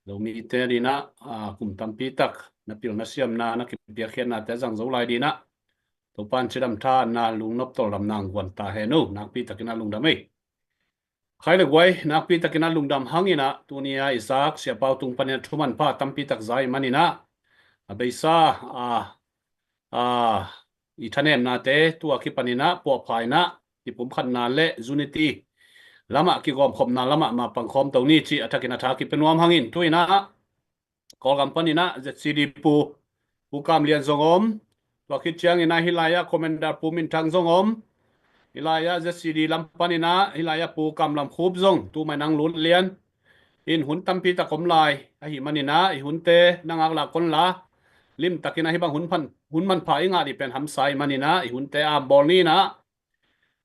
Zomite ding ah, a, kum tampi tak na pilna siamna, na kipiakkhiatnate a zang zo lai ding ah Topa'n cidam thahatna, lungnop tawldamna hong guan ta hen uh. Nakpi takin ah lungdam e. Khai le guai, nakpi takin ah lungdam hangin ah, tuni a i zak Sia Pau tung panin ah thuman pha tampi tak za ahih manin ah, a beisa, a, a, i thanemnate tua kipanin ah puahpha in ah, kipumkhatna le unity lamah, kigawmkhopna lamah mapang khawm to ni cih a thakin a tha kipia nuam hangin, tu in ah Kawlgam panin ah Z C D Pu, Pu Kam Lian zong om. Tua khit ciangin ah hih lai-ah Commander Pu Min Thang zong om. Hih lai-ah Z C D lam panin ah hih lai-ah Pu Kam Lam Khup zong tu mah in hong lut lian in, hun tampi tak om lai ahih manin ah i hunte na ngaklah kei un la, limtakin ah hih bang hun pan, hun manpha i ngah ding pen hamsa ahih manin ah i hunte a bawl ni in ah,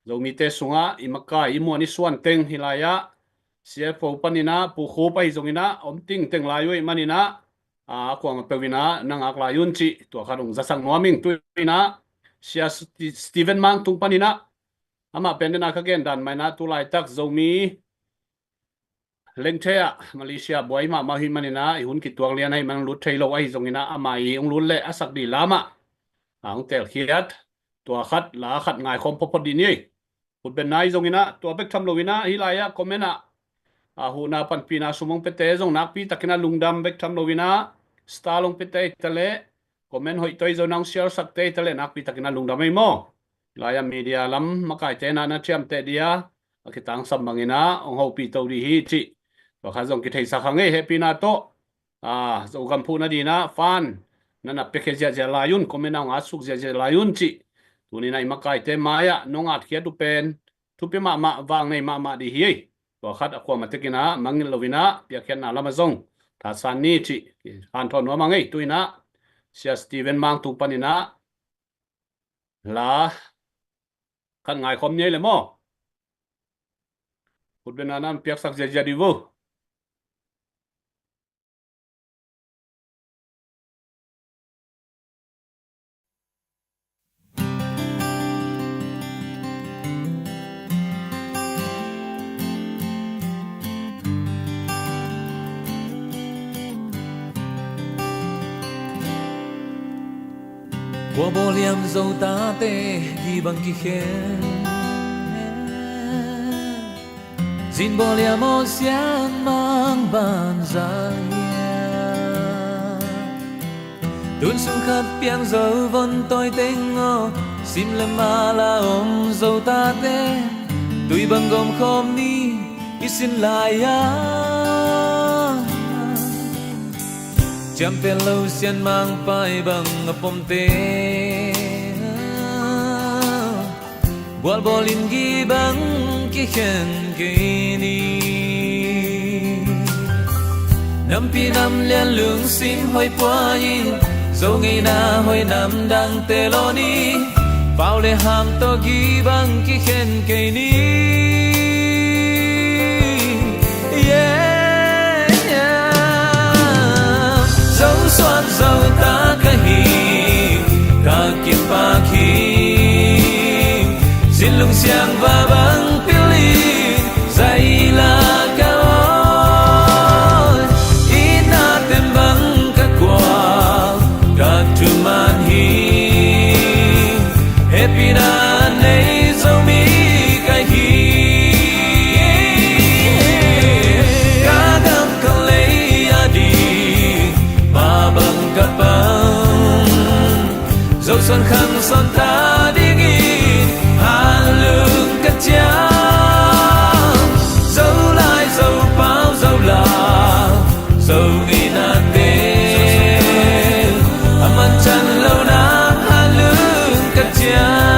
Zomite sungah i makai, i muan, i suan teng hih lai-ah C F O panin ah Pu Khup ahi zongin ah om tingteng lai uh ahih manin ah, a, a kuamah peuh in ah na ngak lai un cih tua khat hong zasak nuam ing. Tu in ah Sia Sti-, Stephen Mang tung panin ah, amah pen den a ka gen dan mah in ah tu laitak Zomi lengthe ah Malaysia buai mahmah ahih manin ah i hun kituak lian ahih man hong lut thei lo ahi zongin ah, amah i hong lut leh a sak ding lam ah a hong telkhiat, tua khat la khat ngaikhawm photphot dih ni. Khutbenna ahi zongin ah, tua bek tham lo in ah hih lai-ah comment ah, a, huhna panpihna sum hong piate zong nakpi takin ah lungdam bek tham lo in ah, star hong piate hi ta leh, comment hoih tawh ahi zongin ah hong share sakte hi ta leh nakpi takin ah lungdam ei maw. Hih lai-ah media lam makaite na na thiamteh ding a, a kitangsam bangin ah hong hopih to ding hi cih tua khat zong kitheisak hang ei. Hehpihna tawh, a, Zogam phuhna ding ah fund na na piakhia ziahziah lai un, comment ah hong atsuk ziahziah lai un cih tuni in ah i makaite mai-ah nong atkhiat uh pen thupi mahmah, vang nei mahmah ding hi ei. Tua khat a kuamah tekin ah mangngilh lo in ah piakkhiatna lam ah zong thasan ni cih hanthawn nuam hang ei. Tu in ah Sia Stephen Mang tung panin ah la khat ngaikhawm ni ei leh maw. Khutbenna na piaksak ziahziah dih vo. Kua bawlhiam Zo tate hih bang kikhen? Zin bawlhiam aw sianmang banza hiam? Tun sung khat piang zo von tawi teng aw, sim le mala om Zo tate, tui bang gawmkhawm ni i sin lai-a. Ciampel lo sianmangpai bang a pomte, gualbawl in gih bang kikhen kei ni. Nampi nam lian lungsim hoih pua in, Zo ngeina hoih nam dangte lawn ni. Pau le ham tawh gih bang kikhen kei ni. Yeah, yeah. Zo suan Zo ta ka hi, ka kipak hi. Sin lung siang va bang pil in, zaila ka awi, i na tem bang ka kual, ka thuman hi. Hehpihna nei Zomi ka hi. Ka gam ka lei a ding, mah bang ka pang, Zo suan khang suan ta dingin, hanlung ka ciam. Zo lai, Zo pau, Zo lau, Zo ngeina te, a man can lo na, hanlung ka ciam.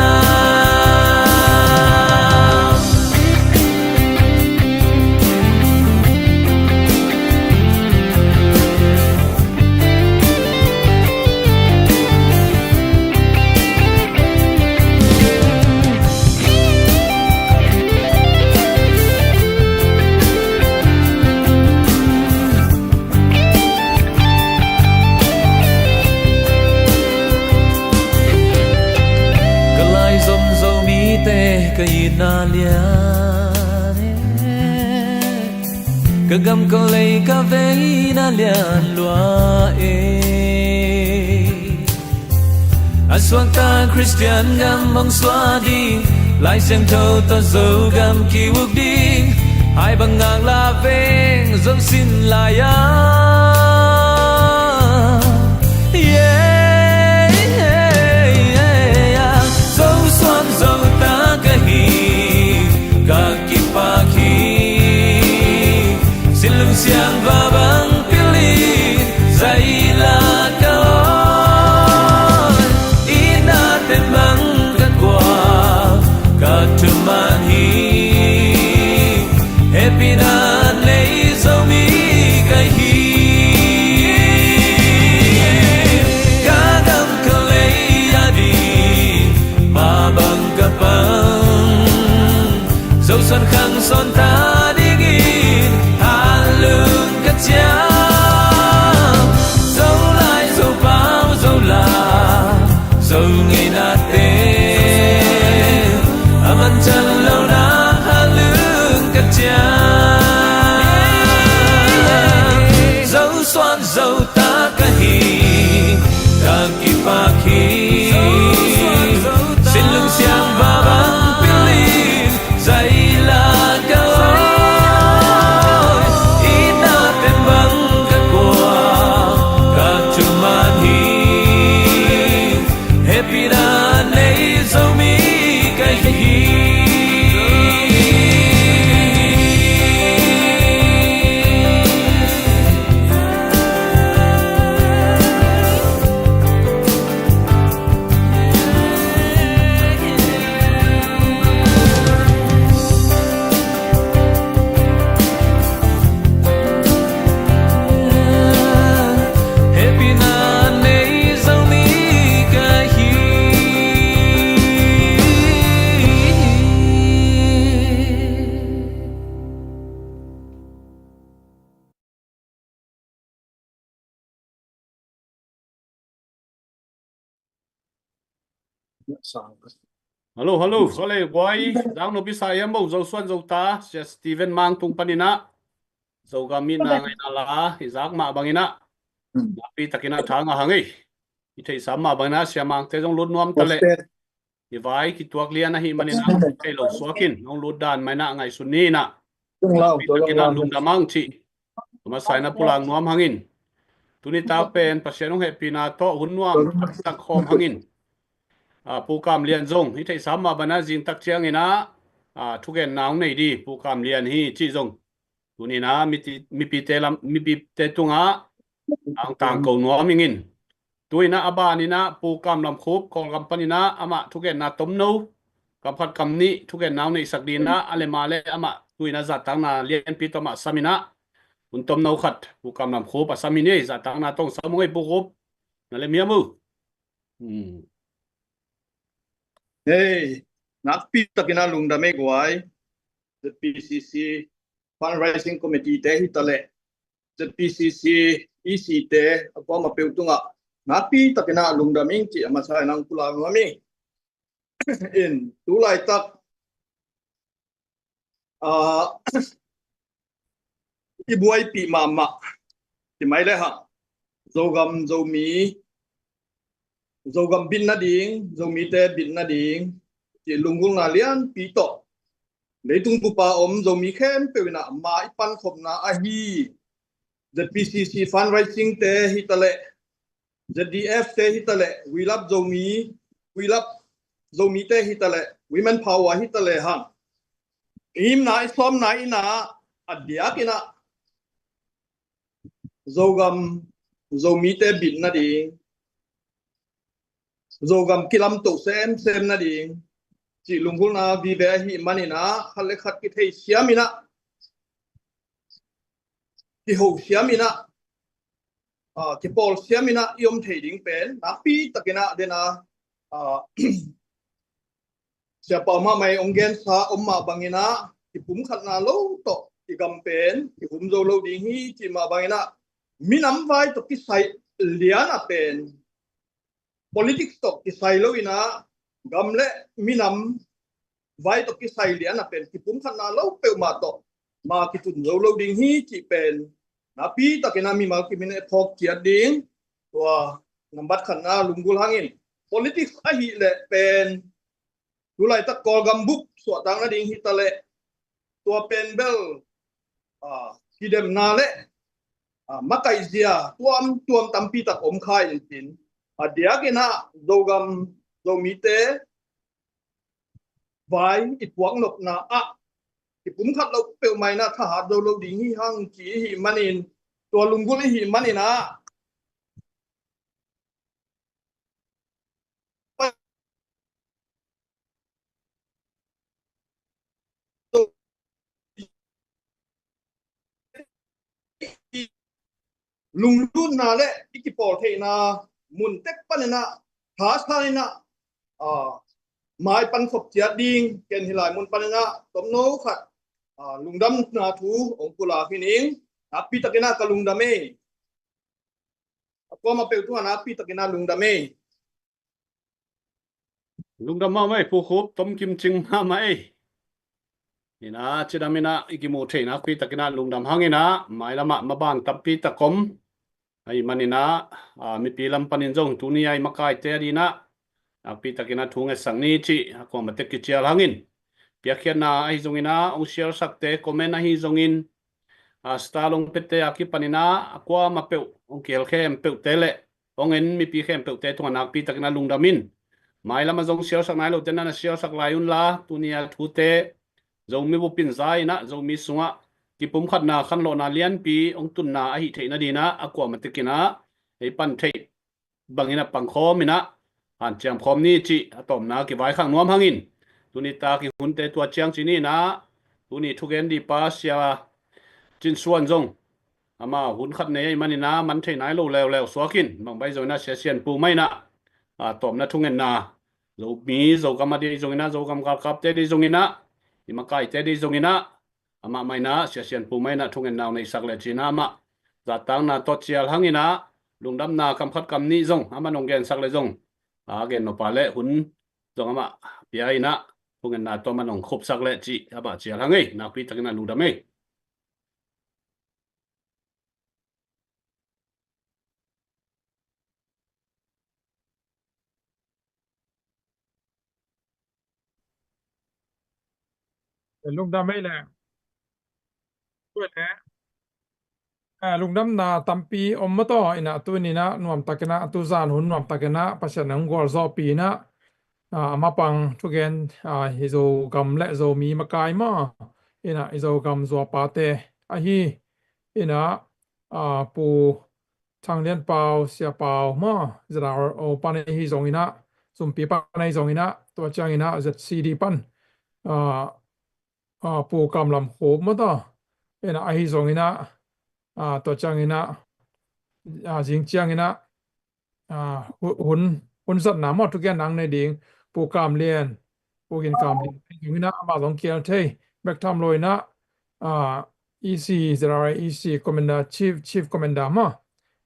Ka lai zom Zomite ka itna lian e, ka gam ka lei ka veina lian lua e. A suakta Khristian gam hong suah ding, Lai Siangtho tawh Zogam ki-uk ding, hai bang ngaklah veng Zo sin lai-a. Yeah, yeah, yeah. Zo suan Zo ta ka hi, ka kipak hi. Sin lung siang va bang pil in, zaila ka awi, i na tem bang ka kual, ka thuman hi. Hehpihna nei Zomi ka hi. Ka gam ka lei a ding, mah bang ka pang, Zo suan khang suan ta dingin, hanlung ka ciam. Zo lai, Zo pau, Zo lau, Zo ngeina te, a man can lo na, hanlung ka ciam. Zo suan Zo ta ka hi, ka kipak hi. Sin lung siang va bang pil in, zaila ka awi, i na tem bang ka kual, ka thuman hi. Hehpihna nei Zomi ka hi. Hehpihna nei Zomi ka hi. Hello, hello. Sawle guai, zang nupi sa hiam bo, Zo suan Zo ta, Sia Steven Mang tung panin ah, Zogam itna ngaihna la i zak mah bangin ah, nakpi takin ah tha ngah hang ei. I theihsa mah bangin ah, Sia Mangte zong lut nuam ta leh. I vai kituak lian ahih manin ah, thei lo suak in, hong lut dan mah in ah ngaihsun ni in ah. Tung lau, tua lau, lungdam hang cih. Tuma saina pulak nuam hangin. Tuni tak pen Pasian hong hehpihna tawh hun nuam taktak khawm hangin. Ah, Pu Kam Lian zong, i theihsa mah bangin ah zing tak ciangin ah, ah, thugenna hong nei di, Pu Kam Lian hi cih zong. Tuni in ah, miti-, mipite lam, mipite tungah, Ang tangko nuam ing in. Tu-in ah a ban in ah Pu Kam Lam Khup Kawlgam panin ah amah thugenna tomno, kam khat kam nih thugenna hong neihsak dingin ah a le ma le amah tu-in ah zahtakna lianpi tawh amah sam in ah hun tomno khat Pu Kam Lam Khup a sam hi ni. Zahtakna tawh sam ung ei Pu Khup. Na lem hiam uh? Hmm. Hei, nakpi takin ah lungdam ei guai. Z P C C Fundraising Committee te hi ta leh, Z P C C E C te a kuamah peuh tungah nakpi takin ah lungdam ing cih a masa in ah hong pulak nuam ing. In, tu laitak, ah, i buaipih mahmah, ti mai le hang, Zogam, Zomi, Zogam bit nading, Zomite bit nading, cih lunggulhna lianpi tawh leitung bup a om Zomi khempeuh in ah ma i pankhopna ahi Z P C C fundraising te hi ta leh, Z D F te hi ta leh, We Love Zomi, We Love Zomite hi ta leh, Women Power hi ta leh hang, i himna i sawmna in ah a diak in ah Zogam, Zomite bit nading, Zogam kilamto semsem nading cih lunggulhna vive ahih manin ah khat le khat kithei siam in ah, kiho siam in ah, ah, kipawl siam in ah i om thei ding pen nakpi takin ah den a, ah, Siapa mahmah i hong gensa om mah bangin ah kipumkhatna lo tawh i gam pen kihum zo lo ding hi cih mah bangin ah minam vai tawh kisai lian a pen, politics tawh kisai lo in ah gam le minam vai tawh kisai lian a pen kipumkhatna lo peuhmah tawh ma kitun zo lo ding hi cih pen nakpi takin ah mimal kimin e phawk ciat ding. Tua nambat khatna lunggulh hangin, politics ahih leh pen tu laitak Kawlgam bup suahtak nading hi ta leh, tua pen bel, ah, kidemna le, ah, makaihzia tuamtuam tampi tak om kha in cin, a diak in ah Zogam, Zomite vai i puak nopna ah kipumkhat lo peuhmah in ah thahat zo lo ding hi hang ci i hih manin, tua lunggulh i hih manin ah lunglutna le i kipawl theihna mun tek panin ah, thasan in ah, ah, mai pankhop ciat ding, ken hih lai mun panin ah tomno khat, ah, lungdamna thu hong pulak hi ning. Nakpi takin ah ka lungdam ei. A kuamah peuh tungah nakpi takin ah lungdam ei. Lungdam mahmah ei, Pu Khup, tomkim cing mahmah ei. In ah, cidam in ah, i kimuh theih nakpi takin ah lungdam hang in ah, mailam ah maban tampi tak om. Ahih manin ah, ah, mipi lam panin zong tuni a i makaite ading in ah, nakpi takin ah thu ngetsak ni cih, a kuamah tek kicial hangin. Piakkhiatna ahi zongin ah, hong share sakte, comment ahi zongin, a star hong pete a kipanin ah, a kuamah peuh, hong kihel khempeuhte le hong en mipi khempeuhte tungah nakpi takin ah lungdam in. Mailam ah zong share sak nai lote na na share sak lai un la, tuni a thute, Zomi bup in za in ah, Zomi sungah kipumkhatna khanlawhna lianpi hong tunna ahih theih nading in ah, a kuamah tek in ah, ei pan theih bangin ah pangkhawm in ah, hanciam khawm ni cih a tawpna kivaikhak nuam hangin, tuni tak i hunte tua ciang ci ni in ah, tuni thugen ding pa Sia Cin Suan zong, amah hun khat nei ahih manin ah man thei nai lo leuleu suak in, bang baih zongin ah Sia Sian Pu mah in ah, a tawpna thungetna, Zomi, Zogam a ding zongin ah, Zogam galkapte ding zongin ah, i makaite ding zongin ah, amah mah in ah, Sia Sian Pu mah in ah thungetna hong neihsak le ci in ah, amah zahtakna tawh cial hang in ah, lungdamna kam khat kam nih zong amah hong gensak le zong, a gen nop a le hun zong amah pia in ah, thungetna tawh amah hong khupsak le cih amah cial hang ei. Nakpi takin ah lungdam ei. Lungdam ei le. Tua le, ah, lungdamna tampi om mah tawh in ah, tuni in ah nuamtakin ah, tuzan hun nuamtakin ah Pasian in hong gualzawhpih in ah, ah, a mapang thugen, ah, i Zogam le Zomi makai mah in ah, i Zogam zuapate ahi in ah, ah, Pu Thang Lian Pau, Sia Pau maw, Z R O pan ahi zongin ah, Zumpi pan ahi zongin ah, tua ciangin ah Z C D pan, ah, ah, Pu Kam Lam Khup maw taw, in ah ahi zongin ah, ah, tua ciangin ah, ah, zing ciangin ah, ah, hu-, hun, hun zatna maw, thugen nang nei ding, Pu Kam Lian, Pu Gin Kam Lian, ahi zongin ah, amah zong kihel thei bek tham lo in ah, ah, E C, Z R A E C Commander, Chief, Chief Commander maw,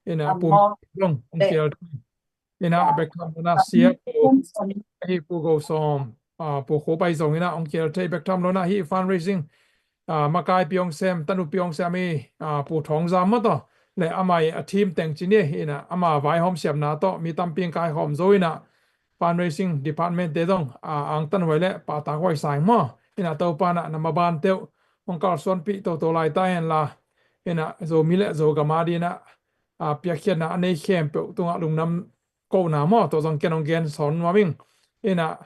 in ah, Pu Mawng zong hong kihel thei. In ah, bek tham lo in ah, Sia Pu, ahi Pu Go Sawm, ah, Pu Khup ahi zongin ah, hong kihel thei bek tham lo in ah, hih fundraising, ah, makaipi hong sem, tanupi hong sem hi, ah, Pu Thawng Zam maw taw, le amah i a team teng ci ni, in ah, ama vaihawm siamna tawh, mi tampi hong kaikhawm zo in ah, fundraising department te zong, ah, angtanhuai le pahtakhuai sa ing maw, in ah, Topa in ah, na maban teuh, hong kalsuanpih toto lai ta hen la, in ah, Zomi le Zogam a ding in ah, ah, piakkhiatna a nei khempeuh tungah lungdam kohna maw, tua zong ken hong gen sawn nuam ing. In ah,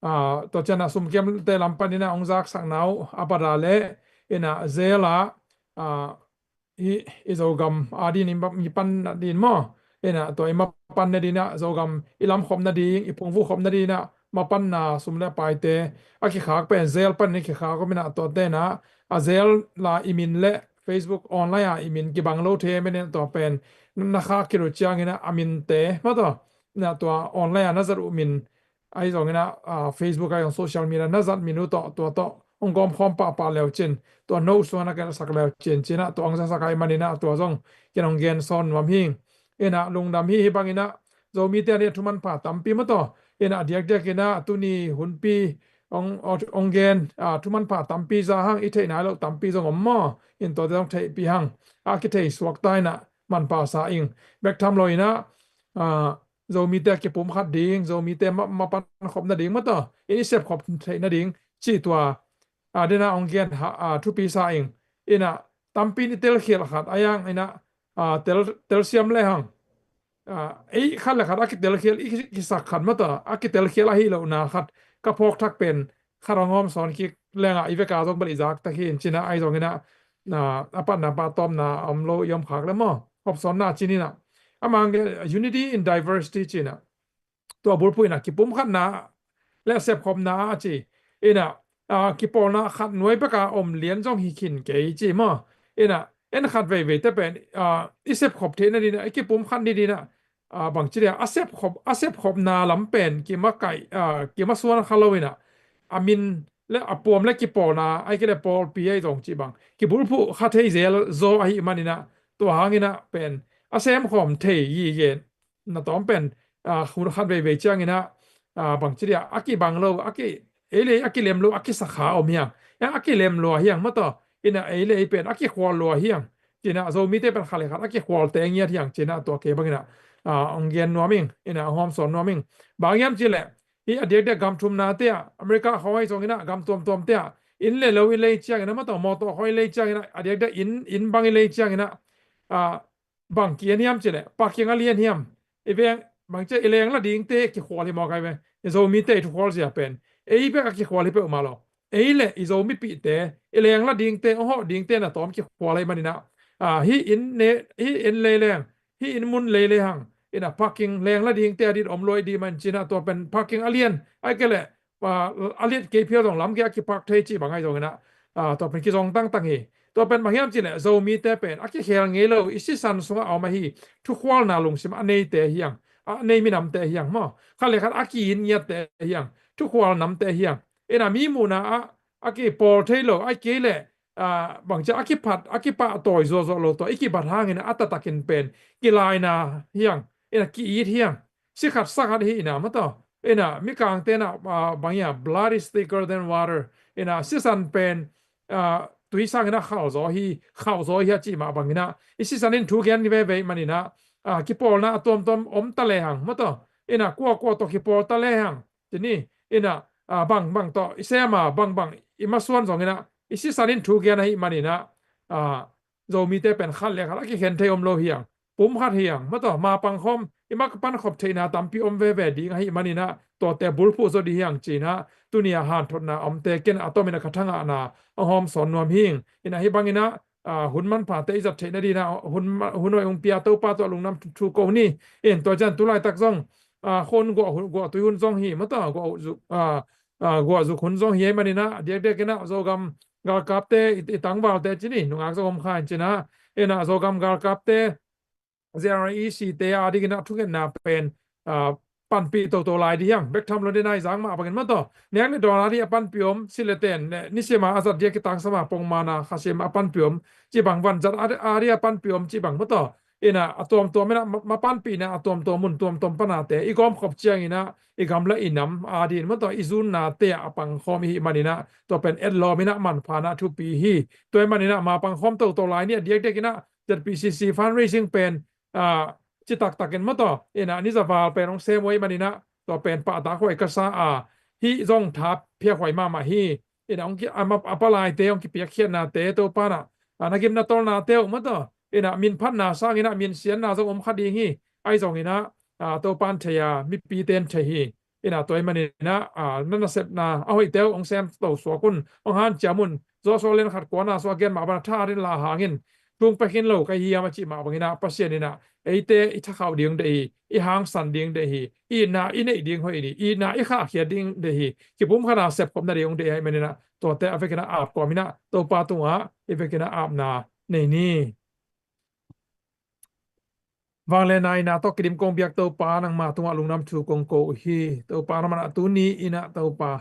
ah, tua ciang ah sum kiamte lam pan in ah hong zaksakna uh a pat a leh, in ah, zel ah, ah, i, i Zogam a ding in i ma-, i pan nading maw, in ah, tua i mapan nading in ah, Zogam i lamkhop nading, i phungvuh khop nading in ah, mapanna sum le paite a kikhak pen zel pan in a kikhak om in ah, tuate in ah, a zel la i min le Facebook online ah i min kibang lo thei men in ah, tua pen na khak khit uh ciangin ah, a minte maw taw, in ah, tua online ah na zat uh min, ahi zongin ah, ah, Facebook ahi zong social media na zat min uh tawh, tua tawh hong gawmkhawm pahpah leu cin, tua no sungah na gelhsak leu cin, ci in ah, tua hong zasak ahih manin ah, tua zong ken hong gen sawn nuam hi ing. In ah, lungdam hi. Hih bangin ah, Zomite a ding ah thu manpha tampi maw taw, in ah, a diakdiak in ah, tuni hunpi hong, hong gen, ah, thu manpha tampi za hang, i theih nai loh tampi zong om maw, in tuate zong theihpih hang, a kithei suak ta in ah, manpha sa ing. Bek tham lo in ah, ah, Zomite a kipumkhat ding, Zomite ma-, mapan khop nading maw taw, in i sepkhop theih nading, cih tua, ah, dena hong gen ha, ah, thupi sa ing. In ah, tampi in i telkhial khat a, a yang in ah, ah, tel, telsiam le hang, ah, ei khat le khat a kitelkhial, i ki-, kisak khat maw taw, a kitelkhial ahi lohna khat ka phawk thak pen, khat hong hawm sawn kik leng ah, i vek a zong bel i zak ta khin, ci in ah, ahi zongin ah, ah, a patna patawpna om lo i om khak le maw, hawm sawnna ci in ah, amah hong gen unity in diversity ci in ah, tua bulphuh in ah, kipumkhatna le sepkhopna a ci in ah, ah, kipawlna khat nuai bek a om lian zong hi khin kei ci maw. In ah, en khat veiveite pen, ah, i sepkhop theih nading in ah, i kipumkhat nading in ah, ah, bangci dia, a sepkhop, a sepkhopna lam pen kimakaih, ah, kimasuan kha lo in ah, a min le a puam le kipawlna, ahih kei leh pawlpi ahi zong cih bang, kibulphuh kha thei zel zaw ahih manin ah, tua hangin ah pen a semkhawm thei gige na tawm pen, ah, hun khat veivei ciangin ah, ah, bangci dia, a kibang lo, a ki, ei le ei a kilem lo, a kisakha om hi hang. A, a kilem lua hi hang maw taw, in ah, ei le ei pen a kikhual lua hi hang. Ci in ah, Zomite pen khat le khat a kikhualte ngiat hi hang, ci in ah, tua kei bangin ah, ah, hong gen nuam ing, in ah, hong hawm sawn nuam ing. Bang hiam cih leh, hih a diakdiak gam thumnate ah, America khawng ahi zongin ah, gam tuamtuamte ah, inn le lo i lei ciangin ah maw taw, mawtaw khawng i lei ciangin ah, a diakdiak inn, inn bang i lei ciangin ah, ah, bang ki-en hiam cih leh, parking a lian hiam, i veng, bangci a, i leng la dingte kikhual hi mawk ahi ve. I Zomite i thukhual zia pen, ei bek a kikhual hi peuhmah lo. Ei le i Zomipihte, i leng la dingte, hong hawh dingte na tawm kikhual ahih manin ah, ah, hih inn ne, hih inn lei leng, hih inn mun lei lei hang, in ah, parking leng la dingte a dit om lua i dih man ci in ah, tua pen parking a lian, ahih kei leh, ah, a liat kei phial zong lam kei a kipark thei cih bang ahi zongin ah, ah, tua pen kizong tangtang hi. Tua pen bang hiam cih leh, Zomite pen a kikhel ngei lo, i sisan sungah a om ahi, thukhualna lungsim a neite hi hang, a nei minamte hi hang maw. Khat le khat a ki-it ngiatte hi hang, thukhual namte hi hang. In ah, mi muhna ah a kipawl thei lo, ahih kei leh, ah, bangci a, a kiphat, a kipahtawi zuahzuah lo tawh i kibat hangin ah, a taktakin pen kilaina hi hang, in ah, ki-it hi hang. Si khat sa khat hi in ah maw taw. In ah, Mikangte in ah, ah, bang hiam, blood is thicker than water. In ah, sisan pen, ah, tui sangin ah khauh zaw hi, khauh zaw hi a cih mah bangin ah, i sisan in thu gen veve ahih manin ah, ah, kipawlna a tuamtuam om ta le hang maw taw. In ah, kuakua tawh kipawl ta le hang, ci ni. In ah, ah, bangbang tawh i sem a, bangbang i masuan zongin ah, i sisan in thu gen ahih manin ah, ah, Zomite pen khat le khat a kikhen thei om lo hi hang, pum khat hi hang maw taw, ma pangkhawm, i ma ka pankhop theihna tampi om veve ding ahih manin ah, tuate bulphuh zaw ding hi hang ci in ah, tuni a hanthotna omte ken a tomin a ka thangahna a hawm sawn nuam hi ing. In ah, hih bangin ah, ah, hun manphate i zat theih nadingin ah hun ma-, hun hoih hong pia Topa tawh lungdam thu ko ni. In tua ciang tu laitak zong, ah, hun guah, hun guah tui hun zong hi maw tawh, guah zuk, ah, ah, guah zuk hun zong hi ahih manin ah diakdiakin ah Zogam galkapte, i, i tangvalte ci ni, nungak zong om kha in ci-in ah, in ah Zogam galkapte, Z R A E C te a dingin ah thungetna pen, ah, panpih toto lai ding hi hang. Bek tham lo ding a i zak mah bangin maw tawh, nek le dawn a ding a panpih om, silh le ten, eh, nisim a a zat ding a kitangsam a pongman a khasim a panpih om, cih bang, vanzat a, a ding a panpih om cih bang maw tawh, in ah a tuamtuam in ah ma, ma panpihna a tuamtuam mun tuamtuam pan a te i gawmkhop ciangin ah i gam le i nam a dingin maw tawh, i zunnate ah a pangkhawm i hih manin ah tua pen etlawm in ah manpha-na thupi hi. Tua ahih manin ah ma pangkhawm toto lai ni. A diakdiakin ah Z P C C fundraising pen, ah, citaktakin maw tawh, in ah ni za val pen hong sem uh ahih manin ah tua pen pahtakhuai ka sa a, hih zong tha phiakhuai mahmah hi. In ah hong ki, a ma, a palaite hong kipiakkhiatnate Topa in ah, ah, na gim na tawlnate uh maw tawh, in ah min phatna sangin ah min siatna zong om kha ding hi. Ahi zongin ah, ah, Topa in thei a, mipite in thei hi. In ah tua ahih manin ah, ah, na nasepna a hoihte uh hong sem to suak un, hong hanciam un. Joshua lian khat kuana sung a gen mah bangin, tha a ding la hangin tung pia khin lo ka hi hiam a cih mah bangin ah Pasian in ah eite i thakhauh ding deih hi, i hangsan ding deih hi, itna i neih ding hoih hi, itna i khahkhiat ding deih hi, kipumkhat a sepkhop nading hong deih ahih manin ah tuate a vekin ah ap kawmin ah Topa tungah i vekin ah apna nei ni. Vangliatna in ah tawh kidim kong biak Topa, nangma tungah lungdam thu kong ko uh hi. Topa, nangmah in ah tuni in ah Topa,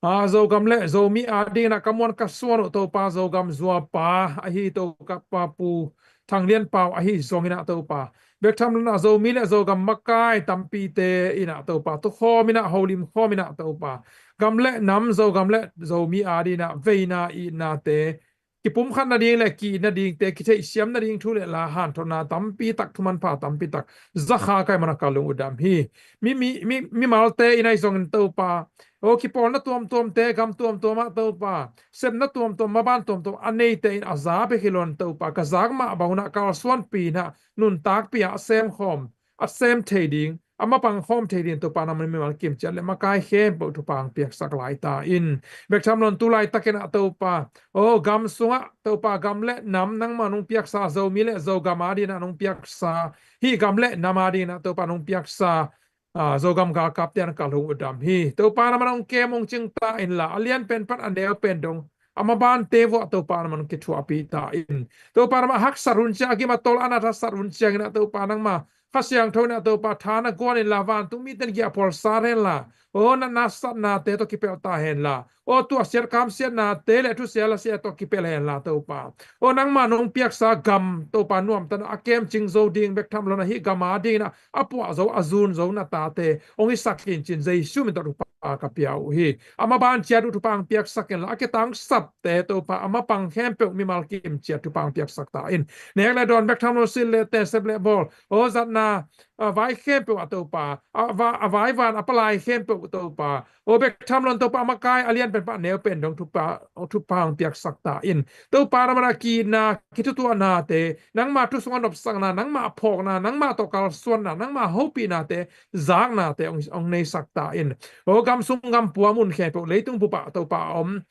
a, Zogam le Zomi a dingin ah ka muan ka suan uh Topa, Zogam zuapa ahi Topa Pu Thang Lian Pau ahi zongin ah Topa, bek tham lo in ah Zomi le Zogam makai tampite in ah Topa, tukhawm in ah, holim khawm in ah Topa, gam le nam, Zogam le Zomi a dingin ah veina itnate kipumkhat nading le ki-it nadingte, kitheihsiam nading thu le la, hanthotna tampi tak, thu manpha tampi tak za kha ka hih manin ah ka lung uh dam hi. Mi, mi, mi, mimalte in ahi zongin Topa, aw, kipawlna tuamtuamte gam tuamtuam ah Topa, sepna tuamtuam, maban tuamtuam a neite in a za bek hi lo in Topa, ka zak mah bang un ah kalsuanpih in ah, nuntakpih a, a semkhawm, a sem thei ding, a mapang khawm thei ding Topa, nangmah in mimal kimciat le makai khempeuh thupha hong piaksak lai ta in. Bek tham lo in tu laitakin ah Topa, aw, gam sungah Topa, gam le nam nangmah in hong piaksa, Zomi le Zogam a dingin ah hong piaksa, hih gam le nam a dingin ah Topa in hong piaksa, a, Zogam galkapte in ah ka lung uh dam hi. Topa, nangmah in hong kem hong cing ta inla, a lianpen pan a neupen dong, a mabante vuah Topa, nangmah in hong kithuahpih ta in. Topa, nangmah haksat hun ciang, a gim a tawlna haksat hun ciangin ah Topa, nangmah Kha Siangtho in ah Topa, tha na guan inla, vantung mite in giahphual sat hen la, aw, na, na satnate tawh kipelh ta hen la, aw, tuahsiat kamsiatnate le thusia lasiat tawh kipelh hen la Topa, aw, nangmah in hong piaksa gam Topa, nuamtak a kemcing zo ding, bek tham lo in ah hih gam a dingin ah a puah zo, a zun zo na tate hong hisak in, ci-in Jesu min tawh thupha ka pia uh hi. A maban ciat uh thupha hong piaksak inla, a kitangsapte Topa, a mapang khempeuh mimal kimciat thupha hong piaksak ta in. Nek le dawn, bek tham lo, silh le ten, sep le bawl, aw, zatna, a, vai khempeuh ah Topa, a va-, a vaivan a palai khempeuh Topa, aw, bek tham lo in Topa, a makai a lianpen pan a neupen dong thupha, thupha hong piaksak ta in. Topa, nangmah in ah ki-itna, kithutuahnate, nangmah thu sungah nopsakna, nangmah phawkna, nangmah tawh kalsuanna, nangmah hopihnate, zaknate hong, hong neisak ta in. Aw, gam sung gam pua mun khempeuh, leitung bup ah Topa a om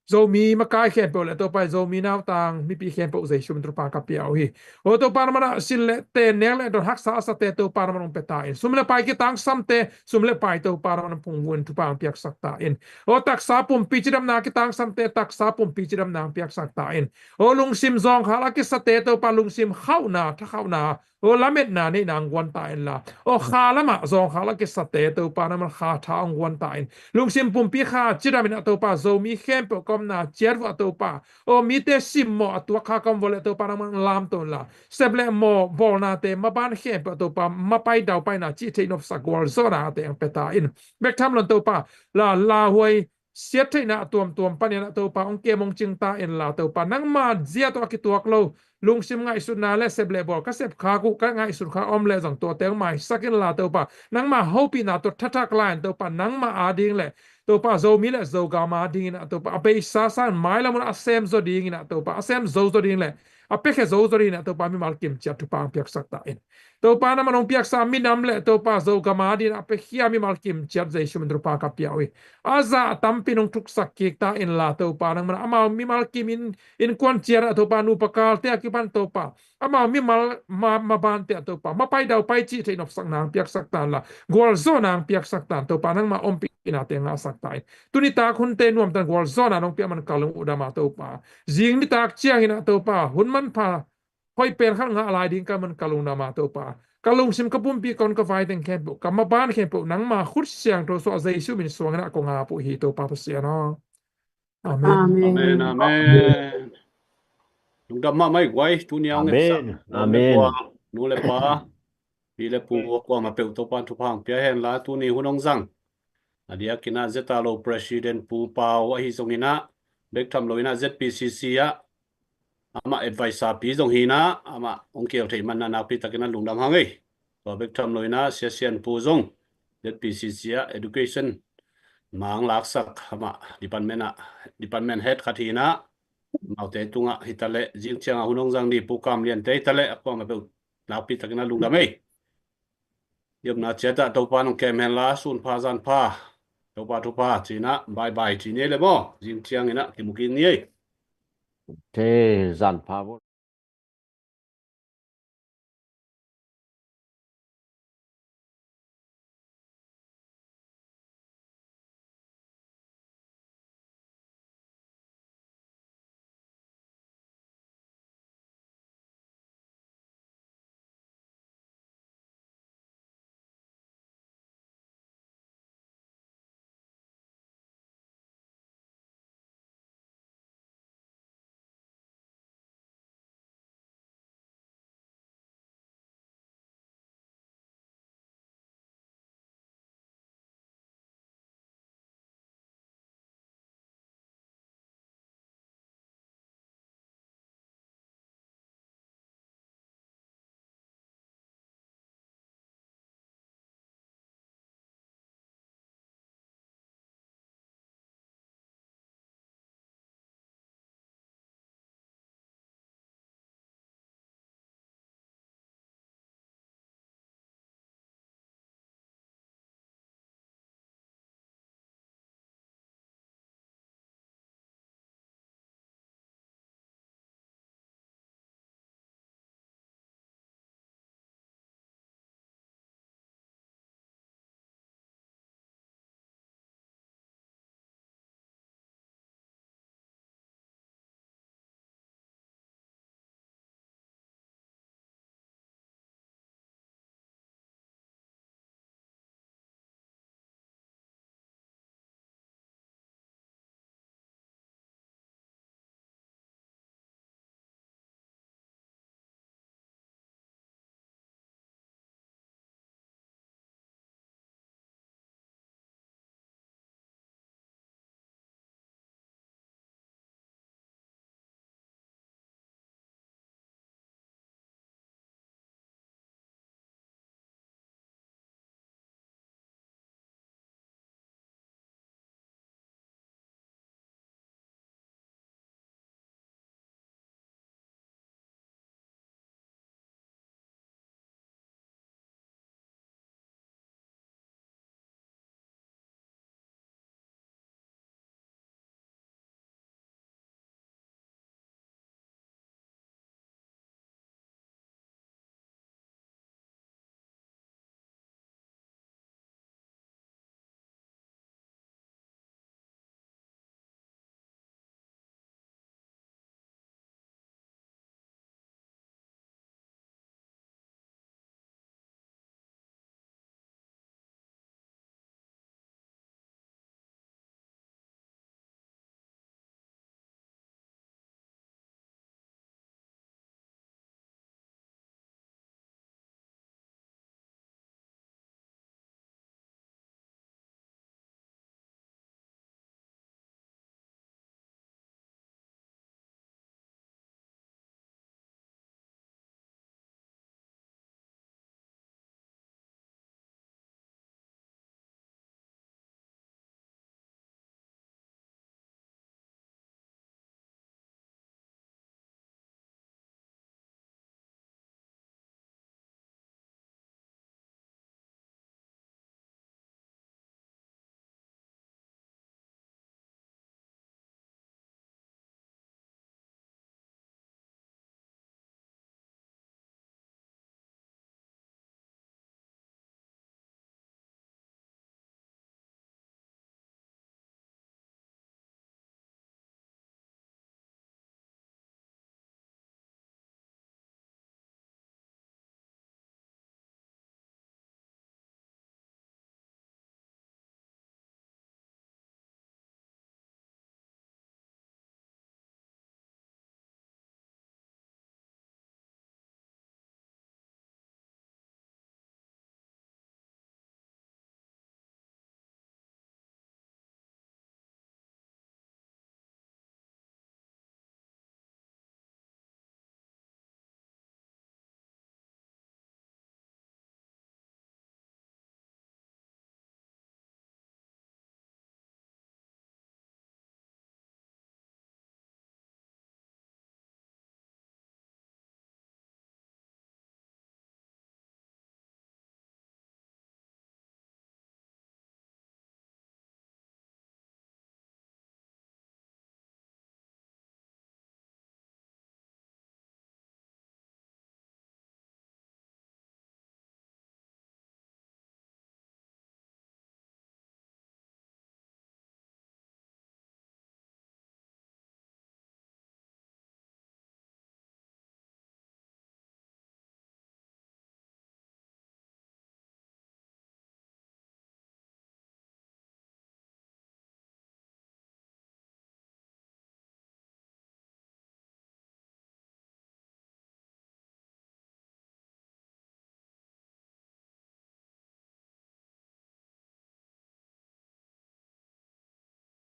Zomi makai khempeuh le Topa, Zomi nautang mipi khempeuh Jesu min tawh thupha ka pia uh hi. Aw Topa, nangmah in ah silh le ten, nek le dawn, haksa a sate Topa, nangmah in hong pia ta in. Sum le pai kitangsamte, sum le pai Topa, nangmah in hong phungvuh in thupha hong piaksak ta in. Aw, taksa pumpi cidamna kitangsamte, taksa pumpi cidamna hong piaksak ta in. Aw, lungsim zawngkhal a kisate Topa, lungsim khauhna, thakhauhna, aw, lametna neihna hong guan ta inla, aw, kha lamah zawngkhal a kisate Topa, nangmah in kha tha hong guan ta in. Lungsim pumpi kha cidam in ah Topa, Zomi khempeuh ka omna ciat vuah Topa, aw, mite simmawh a tuak kha ka om vua leh Topa, nangmah in lamto inla, sep le mawl bawlnate maban khempeuh Topa, mapai daupaina, cih theih nopsak gualzawhnate hong pia ta in. Bek tham lo in Topa, la, lauhuai siattheihna a tuamtuam panin ah Topa, hong kem hong cing ta inla Topa, nangma zia tawh a kituak lo lungsim ngaihsutna le sep le bawl, ka sep khak uh, ka ngaihsut khak a om leh zong tuate hong maisak inla Topa, nangma hopihna tawh thathak lai in Topa, nangmah a ding le Topa, Zomi le Zogam a dingin ah Topa, a beisa sangin mailam un a sem zo dingin ah Topa, a sem zo zo ding le a piakhia zo zo dingin ah Topa, mimal kimciat thupha hong piaksak ta in. Topa, nangman hong piaksa minam le Topa, Zogam a dingin a piakhia mimal kimciat Jesu min thupha ka pia uh hi. A zah tampi in hong thuksak kik ta inla Topa, nangman amau mimal kim in, innkuan ciat ah Topa, nupa kalte a kipan Topa, amau mimal ma, mabante ah Topa, mapai daupai cih theih nopsak nang piaksak ta inla, gualzawh nang piaksak ta in Topa, nangma ompihna te ngahsak ta in. Tuni tak hunte nuamtan gualzawhna nong piak man ka lung uh dam a Topa, zing nitak ciangin ah Topa, hun manpha hoih pen khat ngah lai ding ka man ka lungdam a Topa, ka lungsim ka pumpi kon ka vaiteng khempeuh, ka maban khempeuh nangma khut siangtho suah Jesu min suangin ah kong ap uh hi Topa Pasian aw. Amen. Amen, amen. Lungdam mahmah i guai, tuni a hong etsa. Amen. Nu le pa, pi le pu, kuamah peuh Topa'n thupha hong pia henla, tuni hun hong zang. A diakin ah Z R lo President Pu Pau ahi zongin ah, bek tham loin ah Z P C C ah amah adviser pi zong hi in ah, amah hong kihel theih man in ah nakpi takin ah lungdam hang ei. Tua bek tham loin ah Sia Sian Pu zong Z P C C ah education mang laksak amah department ah, department head khat hi in ah, amaute tungah hi ta leh, zing ciang a hun hong zang ni Pu Kam Lian te hi ta leh, a kuamah peuh nakpi takin ah lungdam ei. I omna ciat ah Topa nong kem henla, sun pha zan pha, Topa thupha ci in ah bye bye ci ni ei le maw. Zing ciangin ah kimu kik ni ei. Te zan pha bo.